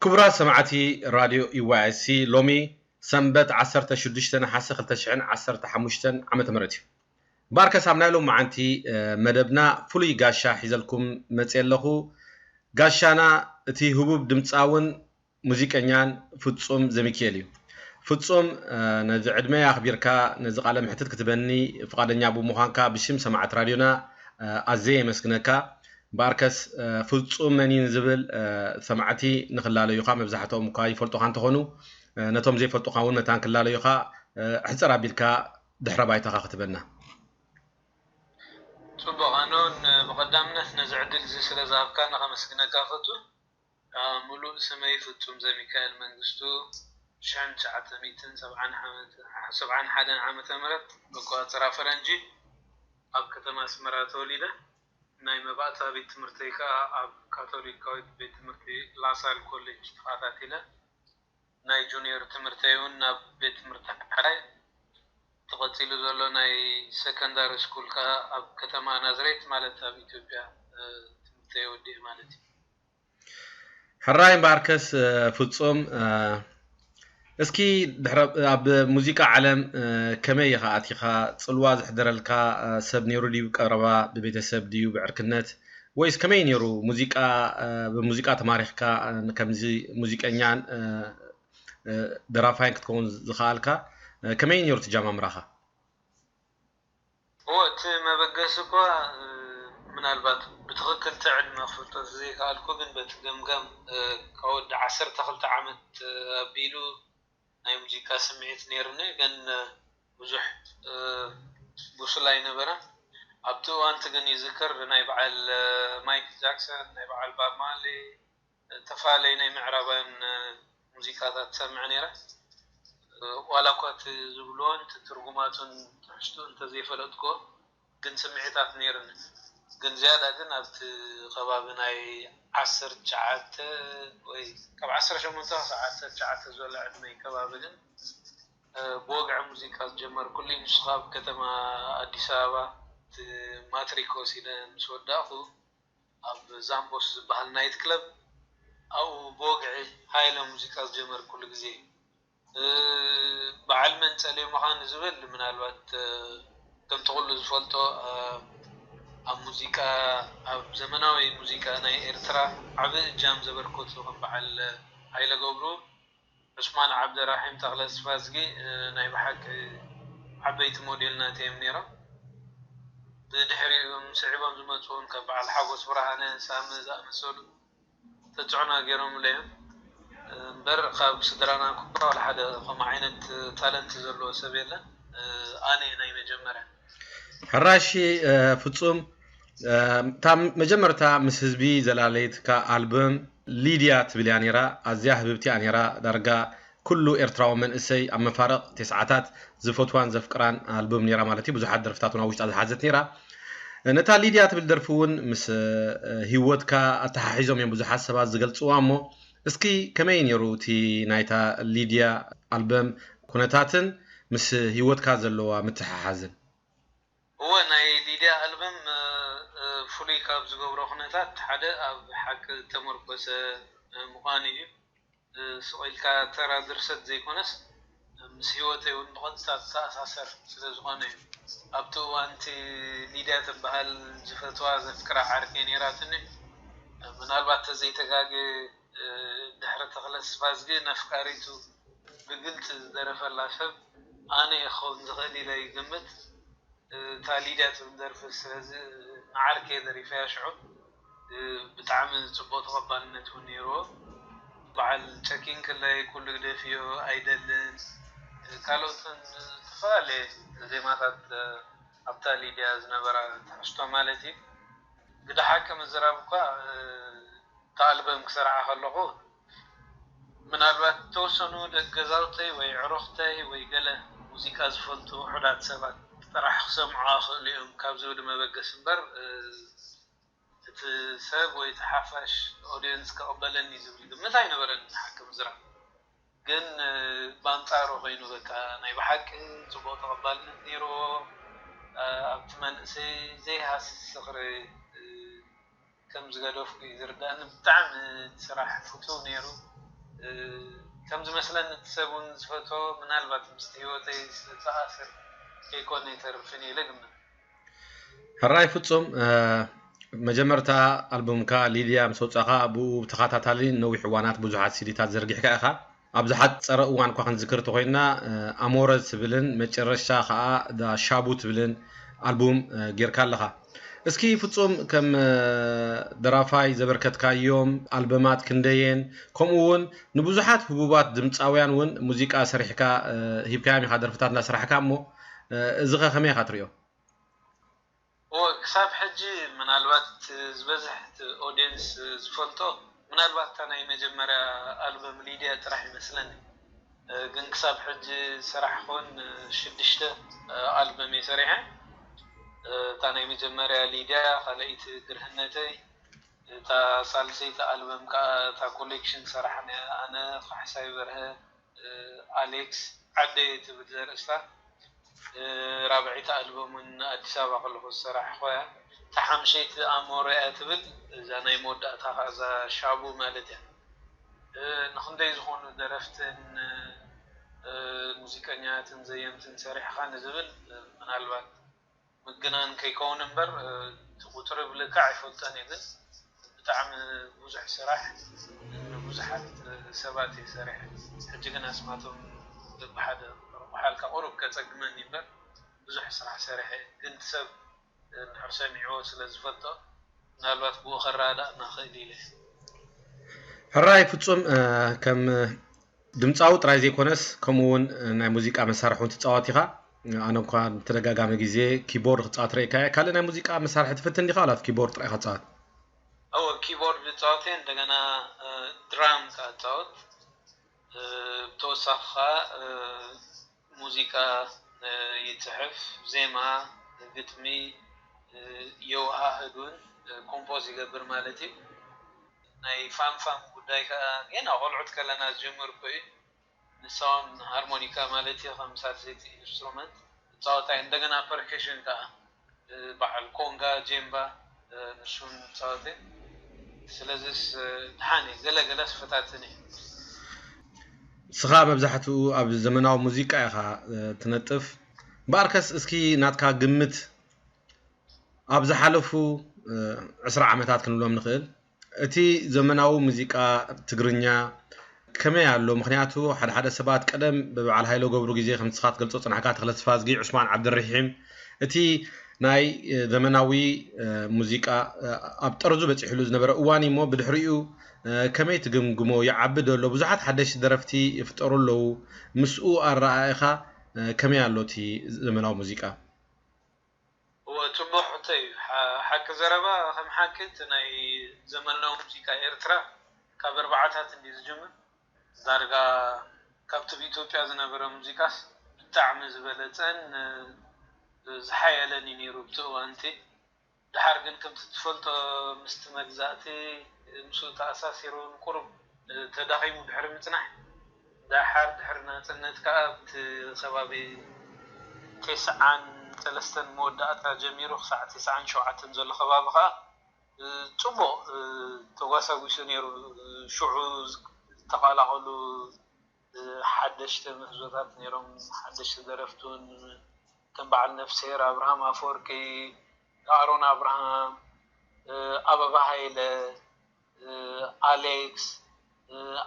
ክቡራት ሰማዕቲ ራድዮ ዩዋይሲ፣ ሎሚ ሰንበት ዓሰርተ ሽዱሽተ ነሓሰ ክልተ ሽሕን ዓሰርተ ሓሙሽተን ዓመተ ምህረት እዩ። ባርከስ ኣብ ናይ ሎማዓንቲ መደብና ፍሉይ ጋሻ ሒዘልኩም መፅየ ኣለኹ። ጋሻና እቲ ህቡብ ድምፃውን ሙዚቀኛን ፍጹም ዘሚኪኤል እዩ። ፍጹም፣ ነዚ ዕድመይ ኣኽቢርካ ነዚ ቃለ መሕትት ክትበኒ ፍቓደኛ ብምዃንካ ብሽም ሰማዕት ራድዮና ኣዝየ የመስግነካ። እምበኣርከስ ፍጹም መን እዩ ንዝብል ሰማዕቲ ንኽላለዩኻ፣ መብዛሕትኦም እኳ ይፈልጡኻ እንተኾኑ፣ ነቶም ዘይፈልጡኻ እውን መታን ክላለዩኻ፣ ሕጽር ኣቢልካ ድሕረ ባይታኻ ክትበና። ጽቡቕ ኣኖን፣ ብቐዳምነት ነዚ ዕድል እዚ ስለ ዝሃብካኒ ከመስግነካ እፈቱ። ምሉእ ስመይ ፍጹም ዘሚካኤል መንግስቱ፣ ሽሕን ትሽዓተ ሚእትን ሰብዓን ሓደን ዓመተ ምህረት ኣቆጻጽራ ፈረንጂ ኣብ ከተማ ኣስመራ ተወሊደ። ናይ መባእታ ቤት ትምህርተይ ከኣ ኣብ ካቶሊካዊት ቤት ትምህርቲ ላሳል ኮሌጅ ተኸታቲለ። ናይ ጁኒየር ትምህርተይ እውን ናብ ቤት ትምህርቲ ሓራይ፣ ተቐጺሉ ዘሎ ናይ ሰከንዳሪ ስኩል ከኣ ኣብ ከተማ ናዝሬት ማለት ኣብ ኢትዮጵያ ትምህርተይ ወዲኤ ማለት እዩ። ሕራይ እምበኣርከስ ፍጹም፣ እስኪ ድሕረ ኣብ ሙዚቃ ዓለም ከመይ ኢኻ ኣቲኻ? ጽልዋ ዘሕደረልካ ሰብ ነይሩ ድዩ? ቀረባ ብቤተሰብ ድዩ ብዕርክነት? ወይስ ከመይ ነይሩ? ሙዚቃ ብሙዚቃ ተማሪኽካ ከምዚ ሙዚቀኛን ደራፋይን ክትከውን ዝኸኣልካ ከመይ ነይሩ ትጃማምራኻ? እወ፣ እቲ መበገሲ እኳ ምናልባት ብትኽክል እቲ ዕድመ ክፈልጦ ዘይከኣልኩ፣ ግን በቲ ገምጋም ካብ ወዲ ዓሰርተ ክልተ ዓመት ኣቢሉ ናይ ሙዚቃ ስምዒት ነይሩኒ፣ ግን ብዙሕ ብሱል ኣይነበረን። ኣብቲ እዋንቲ ግን ይዝከር፣ ናይ በዓል ማይክል ጃክሰን፣ ናይ በዓል ባብ ማርሊ፣ ዝተፈላለዩ ናይ ምዕራባውያን ሙዚቃታት ትሰምዕ ነይረ። ዋላ እኳ እቲ ዝብልዎን እቲ ትርጉማቱን ትሕዝትኡ እንተዘይፈለጥክዎ፣ ግን ስምዒታት ነይሩኒ። ግን ዝያዳ ግን ኣብቲ ከባቢ ናይ ዓሰርተ ትሽዓተ ወይ ካብ ዓሰርተ ሸሞንተ ክሳብ ዓሰርተ ትሽዓተ ዝበለ ዕድመይ ከባቢ ግን ብወግዒ ሙዚቃ ዝጀመርኩሉ እዩ። ንሱ ካብ ከተማ ኣዲስ ኣበባ እቲ ማትሪክ ወሲደ ምስ ወዳእኹ ኣብ ዛምቦስ ዝበሃል ናይት ክለብ ኣብኡ ብወግዒ ሃይለ ሙዚቃ ዝጀመርኩሉ ግዜ እዩ። በዓል መን ጸልዮ ምዃን ዝብል ምናልባት ከምቲ ኩሉ ዝፈልጦ ኣብ ሙዚቃ ኣብ ዘመናዊ ሙዚቃ ናይ ኤርትራ ዓቢ እጃም ዘበርከቱ ከም በዓል ሃይለ ገብሩ፣ ዑስማን ዓብደራሒም ተኽለስፋዝጊ ናይ ብሓቂ ዓበይቲ ሞዴል ናተይ እዮም ነይሮም። ብድሕሪኡ ስዒቦም ዝመፁ እውን ከም በዓል ሓጎስ ብርሃነ፣ ሳሚ ዝኣመሰሉ ተፅዕኖ ገይሮምለይ እዮም። እምበር ካብ ስድራና እኳ ዋላ ሓደ ከምኡ ዓይነት ታለንት ዘለዎ ሰብ የለን። ኣነ እየ ናይ መጀመርያ። ሕራሺ ፍጹም፣ እታ መጀመርታ ምስ ህዝቢ ዘላለየትካ ኣልበም ሊድያ ትብል እያ ነይራ። ኣዝያ ህብብቲ እያ ነይራ። ዳርጋ ኩሉ ኤርትራዊ መንእሰይ ኣብ መፋርቕ ተስዓታት ዝፈትዋን ዘፍቅራን ኣልበም ነይራ ማለት እዩ። ብዙሓት ደርፍታት እውን ኣብ ውሽጣ ዝሓዘት ነይራ። ነታ ሊድያ ትብል ደርፊ እውን ምስ ህይወትካ ኣተሓሒዞም እዮም ብዙሓት ሰባት ዝገልፅዋ። እሞ እስኪ ከመይ ነይሩ እቲ ናይታ ሊድያ ኣልበም ኩነታትን ምስ ህይወትካ ዘለዋ ምትሕሓዝን? እወ፣ ናይ ሊድያ ኣልበም ፍሉይ ካብ ዝገብሮ ኩነታት ሓደ ኣብ ሓቂ ዝተመርኮሰ ምዃኑ እዩ። ስቕ ኢልካ ተራ ድርሰት ዘይኮነስ ምስ ህይወተይ እውን ብቐጥታ ዝተኣሳሰር ስለ ዝኾነ እዩ። ኣብቲ እዋን እቲ ሊድያ ትበሃል ዝፈትዋ ዘፍቅራ ዓርከይ ነይራትኒ። ምናልባት ተዘይተጋግየ ድሕሪ ተኽለ ተስፋዝጊ ነፍቃሪቱ ብግልፂ ዝደረፈላ ሰብ ኣነ እየ ክኸውን ዝኽእል ኢለ ይግምት። እታ ሊድያ ትብል ደርፊ ስለዚ ንዓርከይ ደሪፈያ ሽዑ ብጣዕሚ ፅቡቕ ተቐባልነት እውን ነይርዎ። በዓል ጨኪንክለይ፣ ኩሉ ግደፍዮ፣ ኣይደልን፣ ካልኦትን ዝተፈላለየ ዜማታት ኣብታ ሊድያ ዝነበራ ትሕዝቶ ማለት እዩ። ግደ ሓቂ ምዝራብ እኳ እታ ኣልበም ክሰርዓ ከለኹ ምናልባት ዝተወሰኑ ደቂ ገዛውተይ ወይ ዕሩኽተይ ወይ ገለ ሙዚቃ ዝፈልጡ ውሑዳት ሰባት ጥራሕ ክሰምዑ ክእሉ እዮም ካብ ዝብል መበገሲ እምበር እቲ ሰብ ወይ እቲ ሓፋሽ ኦድየንስ ክቕበለኒ ዝብል ግምት ኣይነበረን። ሓቂ ምዝራብ ግን ብኣንፃሩ ኮይኑ በቃ ናይ ብሓቂ ፅቡቕ ተቐባልነት ነይርዎ። ኣብቲ መንእሰይ ዘይሃስስ ዝኽሪ ከም ዝገደፍኩ እዩ ዝርዳእኒ። ብጣዕሚ እቲ ስራሕ ፍቱው ነይሩ። ከም ዝመስለኒ እቲ ሰብ እውን ዝፈትዎ ምናልባት ምስቲ ህይወተይ ዝተኣሳሰር ከይኮነ ኣይተርፍን ኢለ እግምት። ሕራይ ፍጹም፣ መጀመርታ ኣልቡምካ ሊድያ ምስ ኣውጻእካ ብኡ ብተኸታታሊ ነዊሕ እዋናት ብዙሓት ሲዲታት ዘርጊሕካ ኢኻ። ኣብ ዝሓጸረ እዋን እኳ ክንዝክር እንተኾይንና ኣሞረ ትብልን መጨረሻ ኸኣ ሻቡ ትብልን ኣልቡም ጌርካ ኣለኻ። እስኪ ፍጹም ከም ደራፋይ ዘበርከትካዮም ኣልበማት ክንደየን ከምኡ እውን ንብዙሓት ህቡባት ድምጻውያን እውን ሙዚቃ ሰሪሕካ ሂብካዮም ኢኻ ደርፍታት እናሰራሕካ እሞ እዚኸ ከመይ ኢኻ ትሪኦ? እወ ክሳብ ሕጂ ምናልባት ዝበዝሕ እቲ ኦድየንስ ዝፈልጦ ምናልባት እታ ናይ መጀመርያ ኣልበም ሊድያ ጥራሕ ይመስለኒ። ግን ክሳብ ሕጂ ዝሰራሕኩወን ሽዱሽተ ኣልበም እየ ሰሪሐ። እታ ናይ መጀመርያ ሊድያ፣ ካልኣይቲ ግርህነተይ፣ እታ ሳልሰይቲ ኣልበም ከዓ እታ ኮሌክሽን ሰራሕናያ ኣነ፣ ካሕሳይ በርሀ፣ ኣሌክስ ዓደየ ትብል ዘርእስታ ራብዐይቲ ኣልበም እውን ኣዲስ ኣበባ ከለኹ ዝሰራሕኹ እያ። እታ ሓምሸይቲ ኣሞረ እያ ትብል፣ እዛ ናይ መወዳእታ ከዓ እዛ ሻቡ ማለት እያ። ንክንደይ ዝኾኑ ደረፍትን ሙዚቀኛትን ዘየምትን ሰሪሕኻ ንዝብል ምናልባት ምግናን ከይከውን እምበር እቲ ቁፅሪ ብልክዕ ኣይፈልጦን እየ ግን ብጣዕሚ ብዙሕ ስራሕ ንብዙሓት ሰባት እየ ሰሪሐ። ሕጂ ግን ኣስማቶም በብሓደ ክጠርቑሓልካ ቁሩብ ከፀግመኒ እምበር ብዙሕ ስራሕ ሰሪሐ እየ። ግን እቲ ሰብ እንድሕር ሰሚዕዎ ስለ ዝፈልጦ ምናልባት ብኡ ከረዳድኣና ክእል ኢለ እየ። ሕራይ ፍፁም ከም ድምፃዊ ጥራይ ዘይኮነስ ከምኡ እውን ናይ ሙዚቃ መሳርሒ እውን ትፃወት ኢኻ። ኣነ እኳ ተደጋጋሚ ግዜ ኪቦርድ ክፃወት ርኢካ እየ። ካልእ ናይ ሙዚቃ መሳርሒ ትፍትን ዲኻ ዋላ ኪቦርድ ጥራይ ኢኻ ትፃወት? እወ ኪቦርድ እፃወት እየ እንደገና ድራም ከዓ እፃወት። ብተወሳኺ ከዓ ሙዚቃ ይፅሕፍ፣ ዜማ፣ ግጥሚ የወሃህድ እውን ኮምፖዝ ይገብር ማለት እዩ። ናይ ፋምፋም ጉዳይ ከዓ ጌና ቆልዑት ከለና ዝጀመርኩ እዩ። ንሳ እውን ሃርሞኒካ ማለት እዩ ከም ሳልሰይቲ ኢንስትሩመንት እፃወታ እየ። እንደገና ፐርከሽን ከዓ በዓል ኮንጋ፣ ጄምባ ንሱ እውን እፃወት እየ። ስለዚስ ደሓን እየ፣ ገለ ገለስ ፈታትን እየ። ንስኻ መብዛሕትኡ ኣብ ዘመናዊ ሙዚቃ ኢኻ ትነጥፍ። እምበኣርከስ እስኪ ናትካ ግምት ኣብ ዝሓለፉ ዕስራ ዓመታት ክንብሎም ንኽእል እቲ ዘመናዊ ሙዚቃ ትግርኛ ከመይ ኣሎ? ምኽንያቱ ሓደ ሓደ ሰባት ቀደም ብበዓል ሃይለ ገብሩ ግዜ ከምቲ ንስኻ ትገልጾ ዝጸናሕካ ተኽለ ተስፋዝጊ፣ ዑስማን ዓብደልርሒም እቲ ናይ ዘመናዊ ሙዚቃ ኣብ ጠርዙ በጺሕሉ ዝነበረ እዋን እዩ እሞ ብድሕሪኡ ከመይ ትግምግሞ? ይዓቢ ዶ ኣሎ? ብዙሓት ሓደሽቲ ደረፍቲ ይፍጠሩ ኣለዉ። ምስኡ ኣረኣእያኻ ከመይ ኣሎ እቲ ዘመናዊ ሙዚቃ? ጽቡቕ ሕቶ እዩ። ሓ- ሓቂ ዘረባ፣ ከም ሓቂ እቲ ናይ ዘመናዊ ሙዚቃ ኤርትራ ካብ ኣርባዓታት እንዲ ዝጅምር፣ ዳርጋ ካብቲ ኣብ ኢትዮጵያ ዝነበረ ሙዚቃስ ብጣዕሚ ዝበለጸን ዝሓየለን እዩ ነይሩ ብቲ እዋንቲ። ደሓር ግን ከምቲ ትፈልጦ ምስቲ መግዛእቲ ምስኡ ተኣሳሲሩ ንቁሩብ ተዳኺሙ ድሕሪ ምጽናሕ፣ ደሓር ድሕሪ ናጽነት ከኣ ኣብቲ ከባቢ ቴስዓን ሰለስተን መወዳእታ ጀሚሩ ክሳዕ ቴስዓን ሸውዓተን ዘሎ ከባቢ ከኣ ጽቡቕ ተጓሳጒሱ ነይሩ። ሽዑ ዝተቐላቐሉ ሓደሽቲ ምህዞታት ነይሮም፣ ሓደሽቲ ደረፍቲ እውን ከም በዓል ነፍስሄር ኣብርሃም ኣፈወርቂ፣ ኣሮን ኣብርሃም፣ ኣበባ ሃይለ፣ ኣሌክስ፣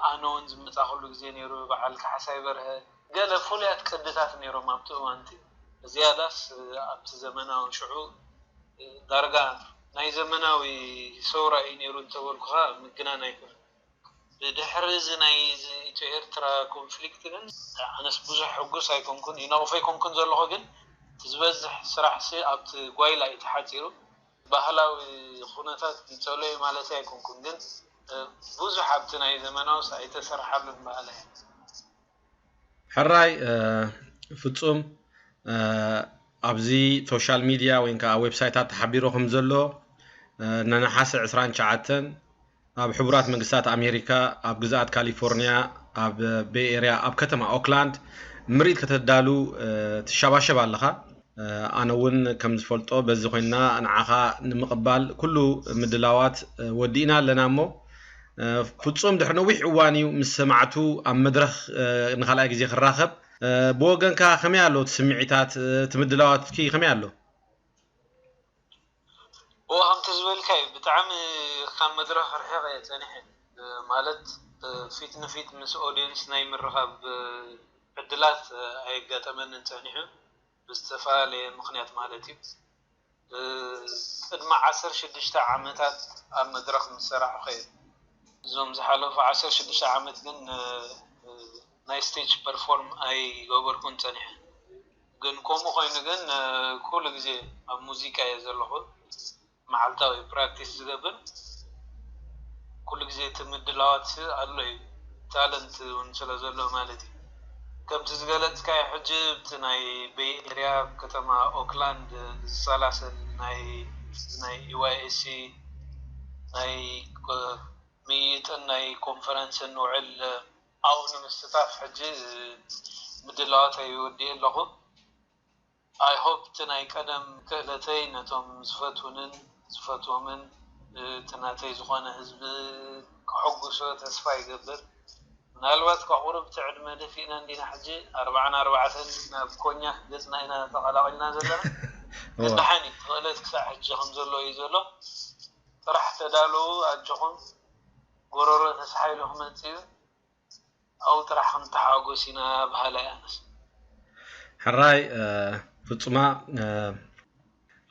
ኣነ እውን ዝመጻኹሉ ግዜ ነይሩ፣ በዓል ካሕሳይ በርሀ፣ ገለ ፍሉያት ቅድታት ነይሮም ኣብቲ እዋንቲ። ዝያዳስ ኣብቲ ዘመናዊ ሽዑ ዳርጋ ናይ ዘመናዊ ሰውራ እዩ ነይሩ እንተበልኩኻ ምግናን ኣይኮነን። ብድሕሪ እዚ ናይ እዚ ኢትዮ ኤርትራ ኮንፍሊክት ግን ኣነስ ብዙሕ ሕጉስ ኣይኮንኩን፣ ይነቕፎ ኣይኮንኩን ዘለኹ፣ ግን እቲ ዝበዝሕ ስራሕሲ ኣብቲ ጓይላ እዩ ተሓጺሩ። ባህላዊ ኩነታት ይጸሎ እዩ ማለት ኣይኮንኩን፣ ግን ብዙሕ ኣብቲ ናይ ዘመናውስ ኣይተሰርሓሉን በሃላይ። ሕራይ ፍጹም፣ ኣብዚ ሶሻል ሚድያ ወይ ከዓ ዌብሳይታት ተሓቢሩ ከም ዘሎ፣ ንነሓሰ ዕስራን ትሽዓተን ኣብ ሕቡራት መንግስታት ኣሜሪካ ኣብ ግዝኣት ካሊፎርኒያ ኣብ ቤይ ኤርያ ኣብ ከተማ ኦክላንድ ምርኢት ከተዳሉ ትሸባሸብ ኣለኻ። ኣነ እውን ከም ዝፈልጦ በዚ ኮይንና ንዓኻ ንምቕባል ኩሉ ምድላዋት ወዲእና ኣለና። እሞ ፍጹም ድሕሪ ነዊሕ እዋን እዩ ምስ ሰማዕቱ ኣብ መድረኽ ንኻልኣይ ግዜ ክራኸብ። ብወገንካ ከመይ ኣሎ እቲ ስምዒታት? እቲ ምድላዋትኪ ከመይ ኣሎ? እወ፣ ከምቲ ዝበልካዩ ብጣዕሚ ካብ መድረኽ ርሒቐ እየ ጸኒሐ። ማለት ፊት ንፊት ምስ ኦድየንስ ናይ ምርኻብ ዕድላት ኣየጋጠመንን ጸኒሑ፣ ብዝተፈላለየ ምኽንያት ማለት እዩ። ቅድሚ ዓሰርተ ሽዱሽተ ዓመታት ኣብ መድረኽ ምስ ሰራሕኹ እየ። እዞም ዝሓለፉ ዓሰርተ ሽዱሽተ ዓመት ግን ናይ ስቴጅ ፐርፎርም ኣይገበርኩን ጸኒሐ። ግን ከምኡ ኮይኑ ግን ኩሉ ግዜ ኣብ ሙዚቃ እየ ዘለኹ። መዓልታዊ ፕራክቲስ ዝገብር። ኩሉ ግዜ እቲ ምድላዋት ኣሎ እዩ፣ ታለንት እውን ስለ ዘሎ ማለት እዩ። ከምቲ ዝገለጽካዮ ሕጂ ኣብቲ ናይ ቤይ ኤርያ ኣብ ከተማ ኦክላንድ ዝሰላሰል ናይ ናይ ኢዋይኤሲ ናይ ምይይጥን ናይ ኮንፈረንስን ውዕል ኣብኡ ንምስታፍ ሕጂ ምድላዋት ኣይወዲእ ኣለኹ። I hope እቲ ናይ ቀደም ክእለተይ ነቶም ዝፈትውንን ዝፈትዎምን እቲ ናተይ ዝኾነ ህዝቢ ከሐጉሶ ተስፋ ይገብር። ምናልባት ካብ ቁሩብ እቲ ዕድመ ደፊእና እንዲና ሕጂ ኣርባዓን ኣርባዕተን ናብ ኮኛክ ገጽና ኢና ተቐላቒልና ዘለና። ግን ደሓን እዩ፣ ክእለት ክሳዕ ሕጂ ከም ዘሎ እዩ ዘሎ። ጥራሕ ተዳለዉ ኣጆኹም። ጎሮሮ ተስሓ ኢሉ ክመጽእ እዩ። ኣብኡ ጥራሕ ክንተሓጎስ ኢና በሃላይ ኣነስ። ሕራይ ፍጹማ፣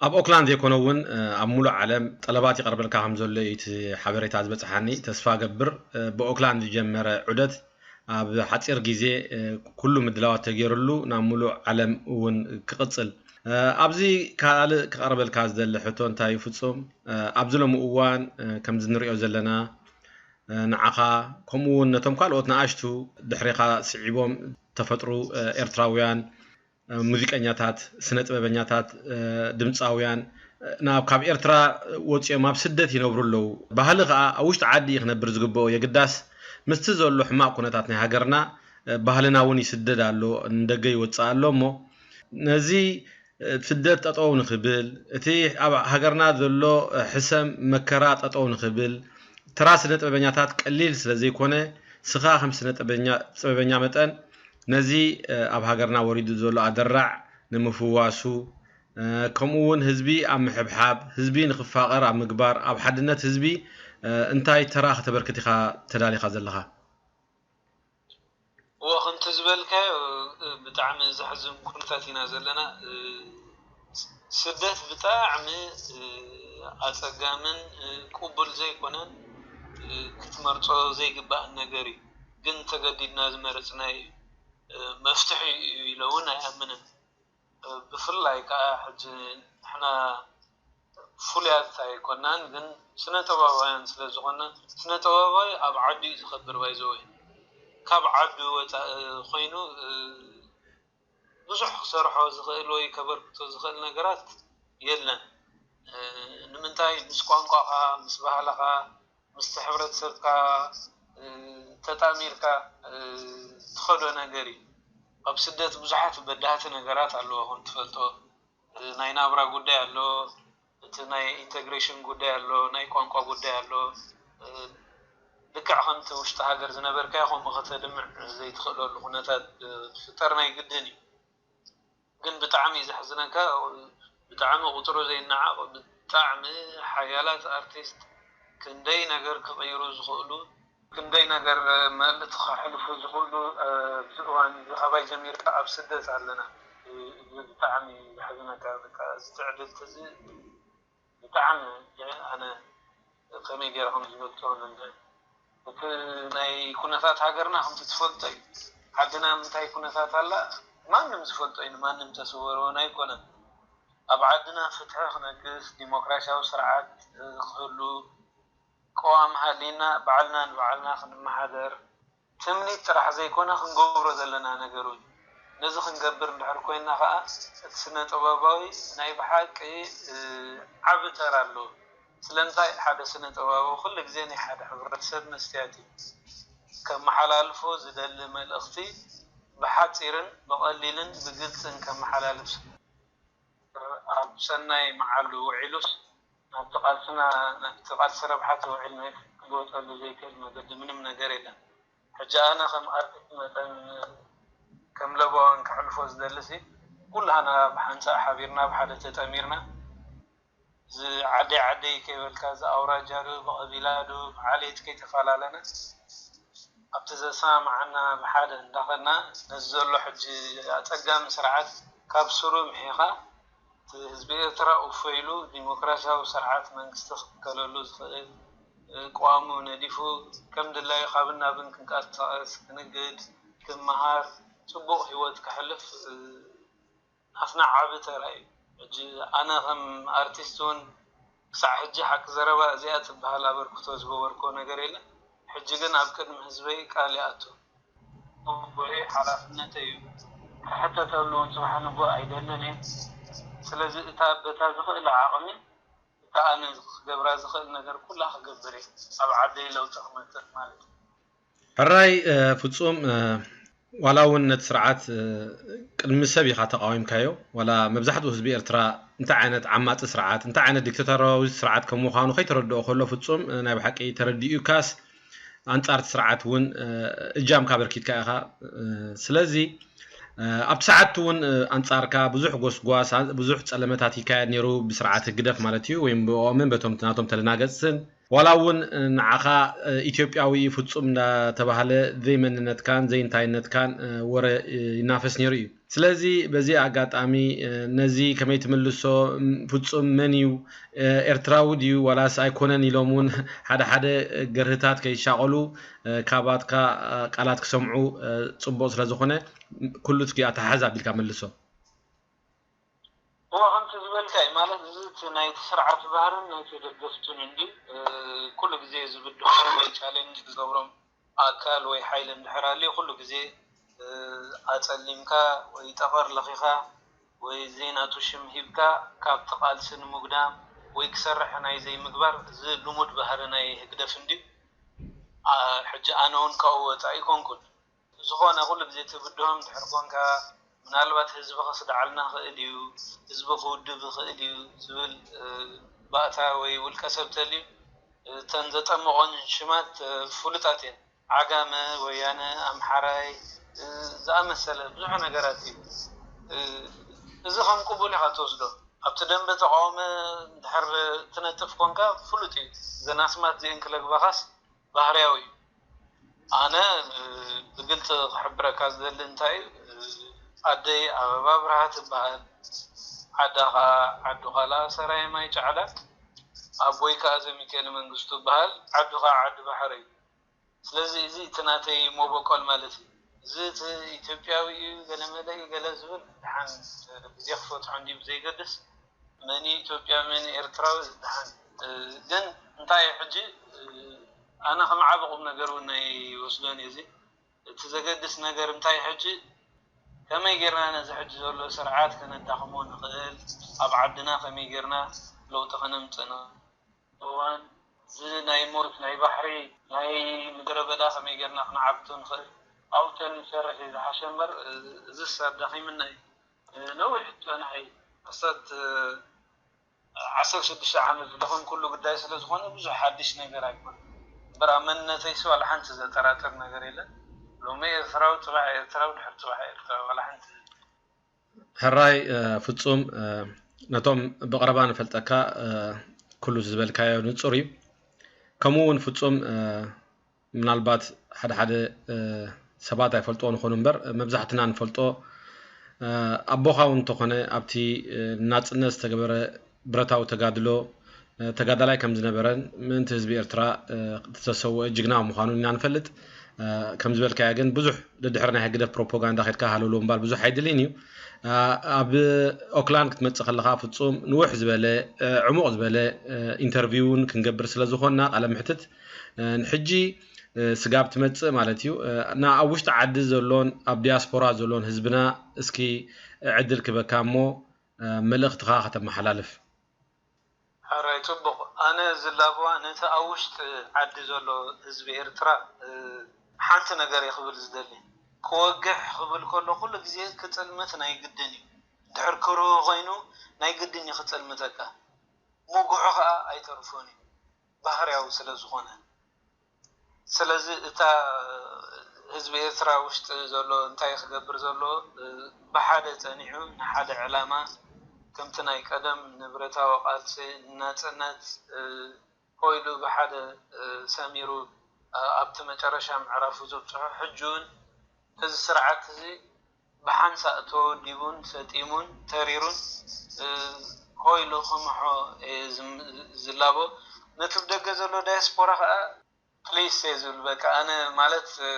ኣብ ኦክላንድ ዘይኮነ እውን ኣብ ሙሉእ ዓለም ጠለባት ይቐርበልካ ከም ዘሎ እዩ እቲ ሓበሬታ ዝበጽሓኒ። ተስፋ ገብር ብኦክላንድ ዝጀመረ ዑደት ኣብ ሓጺር ግዜ ኩሉ ምድላዋት ተገይርሉ ናብ ሙሉእ ዓለም እውን ክቕጽል። ኣብዚ ካልእ ክቐርበልካ ዝደሊ ሕቶ እንታይ እዩ ፍጹም፣ ኣብዚ ሎሚ እዋን ከምዚ ንሪኦ ዘለና ንዓኻ ከምኡ እውን ነቶም ካልኦት ንኣሽቱ ድሕሬኻ ስዒቦም ተፈጥሩ ኤርትራውያን ሙዚቀኛታት፣ ስነ ጥበበኛታት፣ ድምፃውያን ናብ ካብ ኤርትራ ወፂኦም ኣብ ስደት ይነብሩ ኣለዉ። ባህሊ ከዓ ኣብ ውሽጢ ዓዲ እዩ ክነብር ዝግብኦ። የግዳስ ምስቲ ዘሎ ሕማቕ ኩነታት ናይ ሃገርና ባህልና እውን ይስደድ ኣሎ፣ ንደገ ይወፅእ ኣሎ። እሞ ነዚ ስደት ጠጠው ንኽብል፣ እቲ ኣብ ሃገርና ዘሎ ሕሰም መከራ ጠጠው ንኽብል፣ ተራ ስነ ጥበበኛታት ቀሊል ስለ ዘይኮነ፣ ስኻ ከም ስነ ጥበበኛ መጠን ነዚ ኣብ ሃገርና ወሪዱ ዘሎ ኣደራዕ ንምፍዋሱ፣ ከምኡ እውን ህዝቢ ኣብ ምሕብሓብ፣ ህዝቢ ንኽፋቐር ኣብ ምግባር፣ ኣብ ሓድነት ህዝቢ እንታይ ተራ ከተበርክት ኢኻ ተዳሊኻ ዘለኻ? እወ፣ ከምቲ ዝበልካዮ ብጣዕሚ ዘሕዝን ኩነታት ኢና ዘለና። ስደት ብጣዕሚ ኣጸጋምን ቅቡል ዘይኮነን፣ ክትመርጾ ዘይግባእን ነገር እዩ። ግን ተገዲድና ዝመረጽናዮ እዩ። መፍትሒ እዩ ኢለ እውን ኣይኣምንን። ብፍላይ ከዓ ሕጂ ንሕና ፍሉያት ኣይኮናን፣ ግን ስነ ጥበባውያን ስለ ዝኾና፣ ስነ ጥበባዊ ኣብ ዓዲ እዩ ዝኸብር። ባይዘወይ ካብ ዓዲ ወፃኢ ኮይኑ ብዙሕ ክሰርሖ ዝኽእል ወይ ከበርክቶ ዝኽእል ነገራት የለን። ንምንታይ? ምስ ቋንቋኻ፣ ምስ ባህልኻ፣ ምስቲ ሕብረተሰብካ ተጣሚርካ ትኸዶ ነገር እዩ። ኣብ ስደት ብዙሓት በዳህቲ ነገራት ኣለዎ ከም ትፈልጦ። ናይ ናብራ ጉዳይ ኣሎ፣ እቲ ናይ ኢንተግሬሽን ጉዳይ ኣሎ፣ ናይ ቋንቋ ጉዳይ ኣሎ። ልክዕ ከምቲ ውሽጢ ሃገር ዝነበርካዮ ከምኡ ከተድምዕ ዘይትኽእለሉ ኩነታት ክፍጠር ናይ ግድን እዩ። ግን ብጣዕሚ እዩ ዘሕዝነካ፣ ብጣዕሚ ቁፅሩ ዘይነዓቕ ብጣዕሚ ሓያላት ኣርቲስት ክንደይ ነገር ክቕይሩ ዝኽእሉ፣ ክንደይ ነገር መልእኽቲ ከሕልፉ ዝኽእሉ ኣብዚ እዋን እዚ ካባይ ጀሚርካ ኣብ ስደት ኣለና። እዚ ብጣዕሚ ዘሕዝነካ፣ በቃ እዚ ትዕድልቲ እዚ ብጣዕሚ ኣነ ከመይ ገይረ ከም ዝገልፆ፣ እቲ ናይ ኩነታት ሃገርና ከምቲ ትፈልጦ እዩ። ዓድና ምንታይ ኩነታት ኣላ ማንም ዝፈልጦ እዩ፣ ንማንም ተሰወረውን ኣይኮነን። ኣብ ዓድና ፍትሒ ክነግስ፣ ዲሞክራሲያዊ ስርዓት ክህሉ፣ ቅዋም ሃሊና ባዕልና ንባዕልና ክንመሓደር ትምኒት ጥራሕ ዘይኮነ ክንገብሮ ዘለና ነገር እውን። ነዚ ክንገብር እንድሕር ኮይንና ከዓ እቲ ስነ ጥበባዊ ናይ ብሓቂ ዓቢ ተራ ኣለዎ። ስለምንታይ ሓደ ስነ ጥበባዊ ኩሉ ግዜ ናይ ሓደ ሕብረተሰብ መስትያት እዩ። ከመሓላልፎ ዝደሊ መልእኽቲ ብሓፂርን ብቐሊልን ብግልፅን ከመሓላልፍ ኣብ ሰናይ መዓሉ ውዒሉስ ናብቲ ቃልስና ናብቲ ቃልሲ ረብሓ ተውዒልና ክወፀሉ ዘይክእል መገዲ ምንም ነገር የለን። ሕጂ ኣነ ከም ኣርቲስት መጠን ከም ለበዋን ከሕልፎ ዝደልሲ ኩላና ብሓንሳእ ሓቢርና ብሓደ ተጠሚርና እዚ ዓደይ ዓደይ ከይበልካ እዚ ኣውራጃ ዶ ብቐቢላ ዶ ብዓሌት ከይተፈላለና ኣብቲ ዘሰማምዓና ብሓደ እንዳኸድና ነዚ ዘሎ ሕጂ ኣፀጋሚ ስርዓት ካብ ስሩ ምሒኻ እቲ ህዝቢ ኤርትራ እፎ ኢሉ ዲሞክራሲያዊ ስርዓት መንግስቲ ክትከለሉ ዝኽእል ቅዋሙ ነዲፉ ከም ድላዩ ካብን ናብን ክንቀሳቐስ፣ ክንግድ፣ ክመሃር፣ ፅቡቕ ህይወት ከሕልፍ ናትና ዓቢ ተራ እዩ። ሕጂ ኣነ ከም ኣርቲስት እውን ክሳዕ ሕጂ ሓቂ ዘረባ እዚኣ ትበሃል ኣበርክቶ ዝገበርኮ ነገር የለን። ሕጂ ግን ኣብ ቅድሚ ህዝበይ ቃል ይኣቱ። ወይ ሓላፍነተይ እዩ። ክሕተተሉ እውን ጽባሕ ንግሆ ኣይደልን እየ። ስለዚ እታ በታ ዝኽእል ዓቕሚ እታ ኣነ ክገብራ ዝኽእል ነገር ኩላ ክገብር እየ። ኣብ ዓደይ ለውጢ ክመጽእ ማለት እዩ። ሕራይ ፍጹም ዋላ እውን ነቲ ስርዓት ቅድሚ ሰብ ኢኻ ተቃዊምካዮ ዋላ መብዛሕትኡ ህዝቢ ኤርትራ እንታይ ዓይነት ዓማጺ ስርዓት እንታይ ዓይነት ዲክታቶራዊ ስርዓት ከም ምዃኑ ከይተረድኦ ከሎ ፍጹም ናይ ብሓቂ ተረዲኡካስ ኣንጻር እቲ ስርዓት እውን እጃምካ ኣበርኪትካ ኢኻ። ስለዚ ኣብቲ ሰዓት እውን ኣንጻርካ ብዙሕ ጎስጓስ ብዙሕ ጸለመታት ይካየድ ነይሩ ብስርዓት ህግደፍ ማለት እዩ ወይም ብኦምን በቶም ናቶም ተደናገጽትን ዋላ እውን ንዓኻ ኢትዮጵያዊ ፍጹም እንዳተባህለ ዘይመንነትካን ዘይእንታይነትካን ወረ ይናፈስ ነይሩ እዩ። ስለዚ በዚ ኣጋጣሚ ነዚ ከመይ ትምልሶ? ፍጹም መን እዩ? ኤርትራዊ ድዩ ዋላስ ኣይኮነን ኢሎም እውን ሓደ ሓደ ገርህታት ከይሻቐሉ ካባትካ ቃላት ክሰምዑ ጽቡቕ ስለ ዝኾነ ኩሉ እስኪ ኣተሓሕዝ ኣቢልካ መልሶ። እወ ከምቲ ዝበልካይ ማለት እዚ እቲ ናይቲ ስርዓት ባህርን ናይቲ ደገፍቱን እንዲ ኩሉ ግዜ ዝብድሆም ወይ ቻሌንጅ ዝገብሮም ኣካል ወይ ሓይሊ እንድሕር ኣልዩ ኩሉ ግዜ ኣጸሊምካ ወይ ጠቐር ለኺኻ ወይ ዘይናቱ ሽም ሂብካ ካብቲ ቃልሲ ንምጉዳም ወይ ክሰርሕ ናይ ዘይምግባር እዚ ልሙድ ባህሪ ናይ ህግደፍ እንድዩ። ሕጂ ኣነ እውን ካብኡ ወፃኢ ኣይኮንኩን። ዝኾነ ኩሉ ግዜ ትብድሆም እንድሕር ኮንካ ምናልባት ህዝቢ ከስድዓልና ይኽእል እዩ፣ ህዝቢ ክውድብ ይኽእል እዩ ዝብል ባእታ ወይ ውልቀ ሰብ ተልዩ እተን ዘጠምቖን ሽማት ፍሉጣት እየን። ዓጋመ፣ ወያነ፣ ኣምሓራይ ዝኣመሰለ ብዙሕ ነገራት እዩ። እዚ ከም ቅቡል ኢኻ ትወስዶ። ኣብቲ ደንበ ተቃውሞ እንድሕር ትነጥፍ ኮንካ ፍሉጥ እዩ። እዘን ኣስማት እዚአን ክለግባኻስ ባህርያዊ እዩ። ኣነ ብግልፂ ክሕብረካ ዝደሊ እንታይ እዩ፣ ኣደይ ኣበባ ብርሃ ትበሃል። ዓዳ ከዓ ዓዱ ካላ ሰራየ ማይ ጫዕዳ፣ ኣቦይ ከዓ ዘሚካኤል መንግስቱ ይበሃል። ዓዱ ከዓ ዓዲ ባሕሪ እዩ። ስለዚ እዚ እቲ ናተይ መበቆል ማለት እዩ። እዚ እቲ ኢትዮጵያዊ እዩ፣ ገለ መለ እዩ፣ ገለ ዝብል ደሓን ግዜ ክፈትሖ እንዲዩ ብዘይገድስ፣ መን እዩ ኢትዮጵያ፣ መን እዩ ኤርትራዊ ደሓን። እ፣ ግን እንታይ እዩ ሕጂ፣ እ፣ ኣነ ከም ዓቢ ቁም ነገር እውን ኣይወስዶን እየ። እዚ እቲ ዘገድስ ነገር እንታይ እዩ ሕጂ፣ ከመይ ጌርና ነዚ ሕጂ ዘሎ ስርዓት ከነዳኽሞ ንኽእል፣ ኣብ ዓድና ከመይ ጌርና ለውጢ ከነምጽእ ንኽእል። እዋን፣ እዚ ናይ ሞት፣ ናይ ባሕሪ፣ ናይ ምድረ በዳ ከመይ ጌርና ክንዓግቶ ንኽእል፣ ኣብኡ ተንሰርሕ እዩ ዝሓሸ እምበር፣ እ፣ እዝስ ኣዳኺምና እዩ። እ፣ ነዊሕ ጸንሐ እዩ። ክሳብ፣ እ፣ ዓሰርተ ሽዱሽተ ዓመት ዝደኸምኩሉ ጉዳይ ስለ ዝኾነ ብዙሕ ሓድሽ ነገር ኣይኮነን። እምበር ኣብ መንነተይሲ ዋላ ሓንቲ ዘጠራጥር ነገር የለን። ሎሚ ኤርትራዊ፣ ጽባሕ ኤርትራዊ፣ ድሕሪ ጽባሕ ኤርትራዊ፣ ዋላ ሓንቲ። ሕራይ፣ እ፣ ፍጹም፣ እ፣ ነቶም ብቐረባ ንፈልጠካ፣ እ፣ ኩሉ ዝበልካዮ ንጹር እዩ። ከምኡ እውን ፍጹም፣ እ፣ ምናልባት ሓደ ሓደ፣ እ፣ ሰባት ኣይፈልጥዎ ንኾኑ እምበር፣ መብዛሕትና ንፈልጦ፣ እ፣ ኣቦኻ እውን እንተኾነ ኣብቲ፣ እ፣ ናጽነት ዝተገበረ ብረታዊ ተጋድሎ፣ እ፣ ተጋዳላይ ከም ዝነበረን ምእንቲ ህዝቢ ኤርትራ፣ እ፣ ዝተሰውአ ጅግና ምዃኑ ኢና ንፈልጥ። እ፣ ከም ዝበልካዮ ግን ብዙሕ ደድሕሪ ናይ ህግደፍ ፕሮፓጋንዳ ከድካ ሃለውለው ምባል ብዙሕ ኣይድልን እዩ። እ፣ ኣብ ኦክላንድ ክትመጽእ ከለኻ ፍጹም ንውሕ ዝበለ፣ እ፣ ዕሙቕ ዝበለ፣ እ፣ ኢንተርቪው እውን ክንገብር ስለ ዝኾንና ቃለ ምሕትት፣ እ፣ ንሕጂ፣ እ፣ ስጋብ ትመጽእ ማለት እዩ። እ፣ ና ኣብ ውሽጢ ዓዲ ዘሎን ኣብ ዲያስፖራ ዘሎን ህዝብና እስኪ ዕድል ክበካ እሞ፣ እ፣ መልእኽትኻ ከተመሓላልፍ። ሕራይ ጽቡቕ። ኣነ ዝላበዋ ነቲ ኣብ ውሽጢ ዓዲ ዘሎ ህዝቢ ኤርትራ፣ እ፣ ሓንቲ ነገር እየ ክብል ዝደሊ። ክወግሕ ክብል ከሎ ኩሉ ግዜ ክጽልምት ናይ ግድን እዩ። ድሕር ክርሁ ኮይኑ ናይ ግድን እዩ ክጽልምተካ። ምጉሑ ከኣ ኣይተርፎን እዩ። ባህርያዊ ስለ ዝኾነ። ስለዚ እታ ህዝቢ ኤርትራ ውሽጢ ዘሎ እንታይ ክገብር ዘሎ፣ እ፣ ብሓደ ጸኒዑ ንሓደ ዕላማ ከምቲ ናይ ቀደም ንብረታዊ ቃልሲ ንናጽነት፣ እ፣ ኮይሉ ብሓደ፣ እ፣ ሰሚሩ፣ እ፣ ኣብቲ መጨረሻ ምዕራፉ ዘብጽሖ ሕጂ እውን እዚ ስርዓት እዚ ብሓንሳእ ተወዲቡን ሰጢሙን ተሪሩን፣ እ፣ ኮይሉ ክምሖ እየ ዝም-፣ ዝላቦ። ነቲ ብደገ ዘሎ ዳያስፖራ ከኣ ፕሊስ እየ ዝብል። በቃ ኣነ ማለት፣ እ፣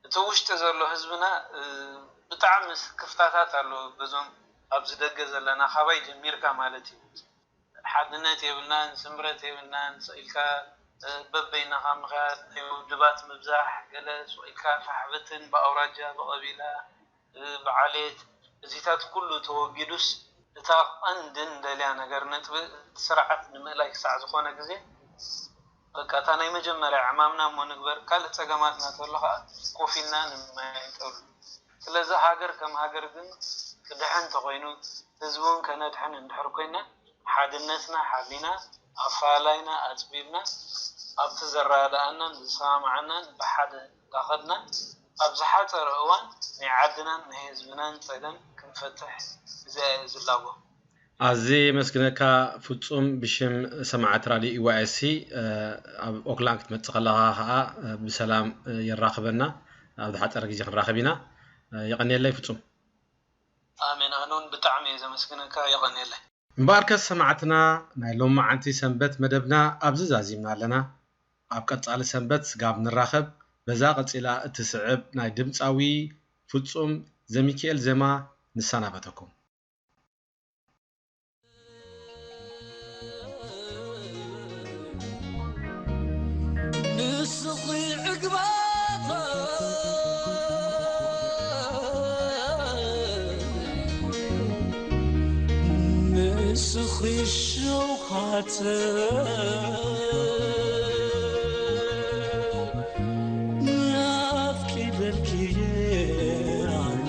እቲ ውሽጢ ዘሎ ህዝብና፣ እ፣ ብጣዕሚ ክፍታታት ኣሎ። በዞም ኣብዚ ደገ ዘለና ካባይ ጀሚርካ ማለት እዩ። ሓድነት የብልናን፣ ስምረት የብልናን። ስቕ ኢልካ፣ እ፣ በበይንኻ ምኽያድ፣ ናይ ውድባት ምብዛሕ፣ ገለ ስቕ ኢልካ ፋሕብትን ብኣውራጃ፣ ብቐቢላ፣ እ፣ ብዓሌት፣ እዚታት ኩሉ ተወጊዱስ፣ እታ ቀንድን ደልያ ነገር ነጥቢ እቲ ስርዓት ንምእላይ ክሳዕ ዝኾነ ግዜ፣ በቃ እታ ናይ መጀመርያ ዕማምና እሞ ንግበር፣ ካልእ ጸገማትና ተሎ ኸኣ ኮፍ ኢልና ንመያየጠሉ። ስለዚ ሃገር ከም ሃገር ግን ክድሕን እንተኾይኑ፣ ህዝቢ እውን ከነድሕን እንድሕር ኮይና፣ ሓድነትና ሓሊና፣ ኣፈላላይና ኣጽቢብና፣ ኣብቲ ዘረዳድኣናን ዝሰማማዓናን ብሓደ እንዳኸድና፣ ኣብ ዝሓጸረ እዋን ናይ ዓድናን ናይ ህዝብናን ጸገም ክንፈትሕ እዚኣ እየ ዝላቦ። ኣዝየ የመስግነካ ፍጹም፣ ብሽም ሰማዕቲ ራድዮ ኢ ዋይ ኤስ ሲ፣ እ፣ ኣብ ኦክላንድ ክትመጽእ ከለኻ ኸኣ፣ እ፣ ብሰላም፣ እ፣ የራኽበና፣ ኣብ ዝሓጸረ ግዜ ክንራኸብ ኢና። እ፣ የቐንየለይ ፍጹም። ኣሜን። ኣነ እውን ብጣዕሚ እየ ዘመስግነካ። የቐንየለይ። እምበኣርከስ ሰማዕትና፣ ናይ ሎማዓንቲ ሰንበት መደብና ኣብዚ ዛዚምና ኣለና። ኣብ ቀጻሊ ሰንበት ስጋብ ንራኸብ፣ በዛ ቀጺላ እትስዕብ ናይ ድምጻዊ ፍጹም ዘሚካኤል ዜማ ንሰናበተኩም። ንስኺ ዕግባታ ንስኺ ሸውሃተ ናፍቂ በልክየ ኣነ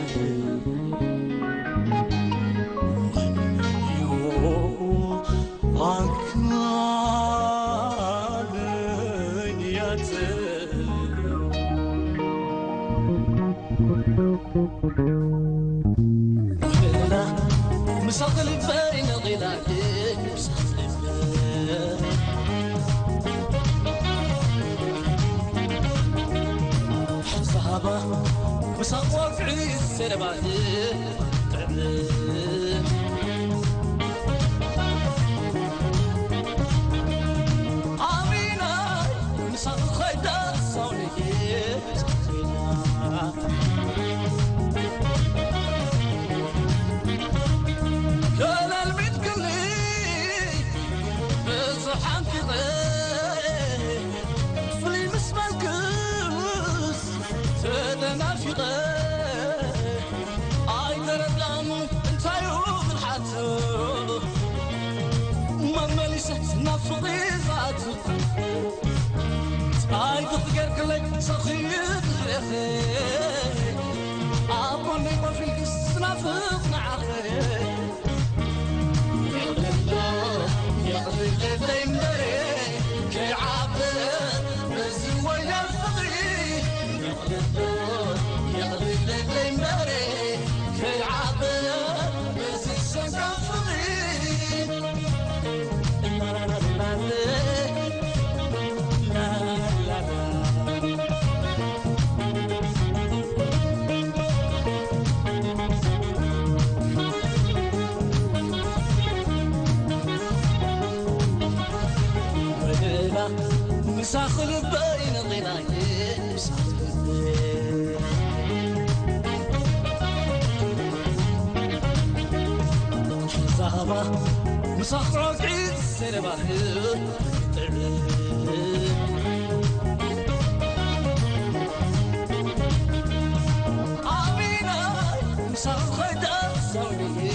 ናፍቕቲ ዝኣቱ ጻይ ክትገርክለይ ሰኺት ዝረኸ ኣብ ጎነይ ኮፍ ኢልክስ ዝናፍቕ ንዓኸ። የቕልሎ የቕልለለይ እምበረ ከይዓብር በዚ ወያል ፍቕሪ። የቕልሎ የቕልለለይ እምበረ ከይዓብር በዚ ሰንካ ፍቕሪ። ምሳኺ ልበይ ነቒላየ፣ ምሳኺ ልበይ። ዛባ ምሳኺ ሮጊት ዘረባኺ ጥዕም። ኣሚና ምሳኺ ኸይደ ሰውንየ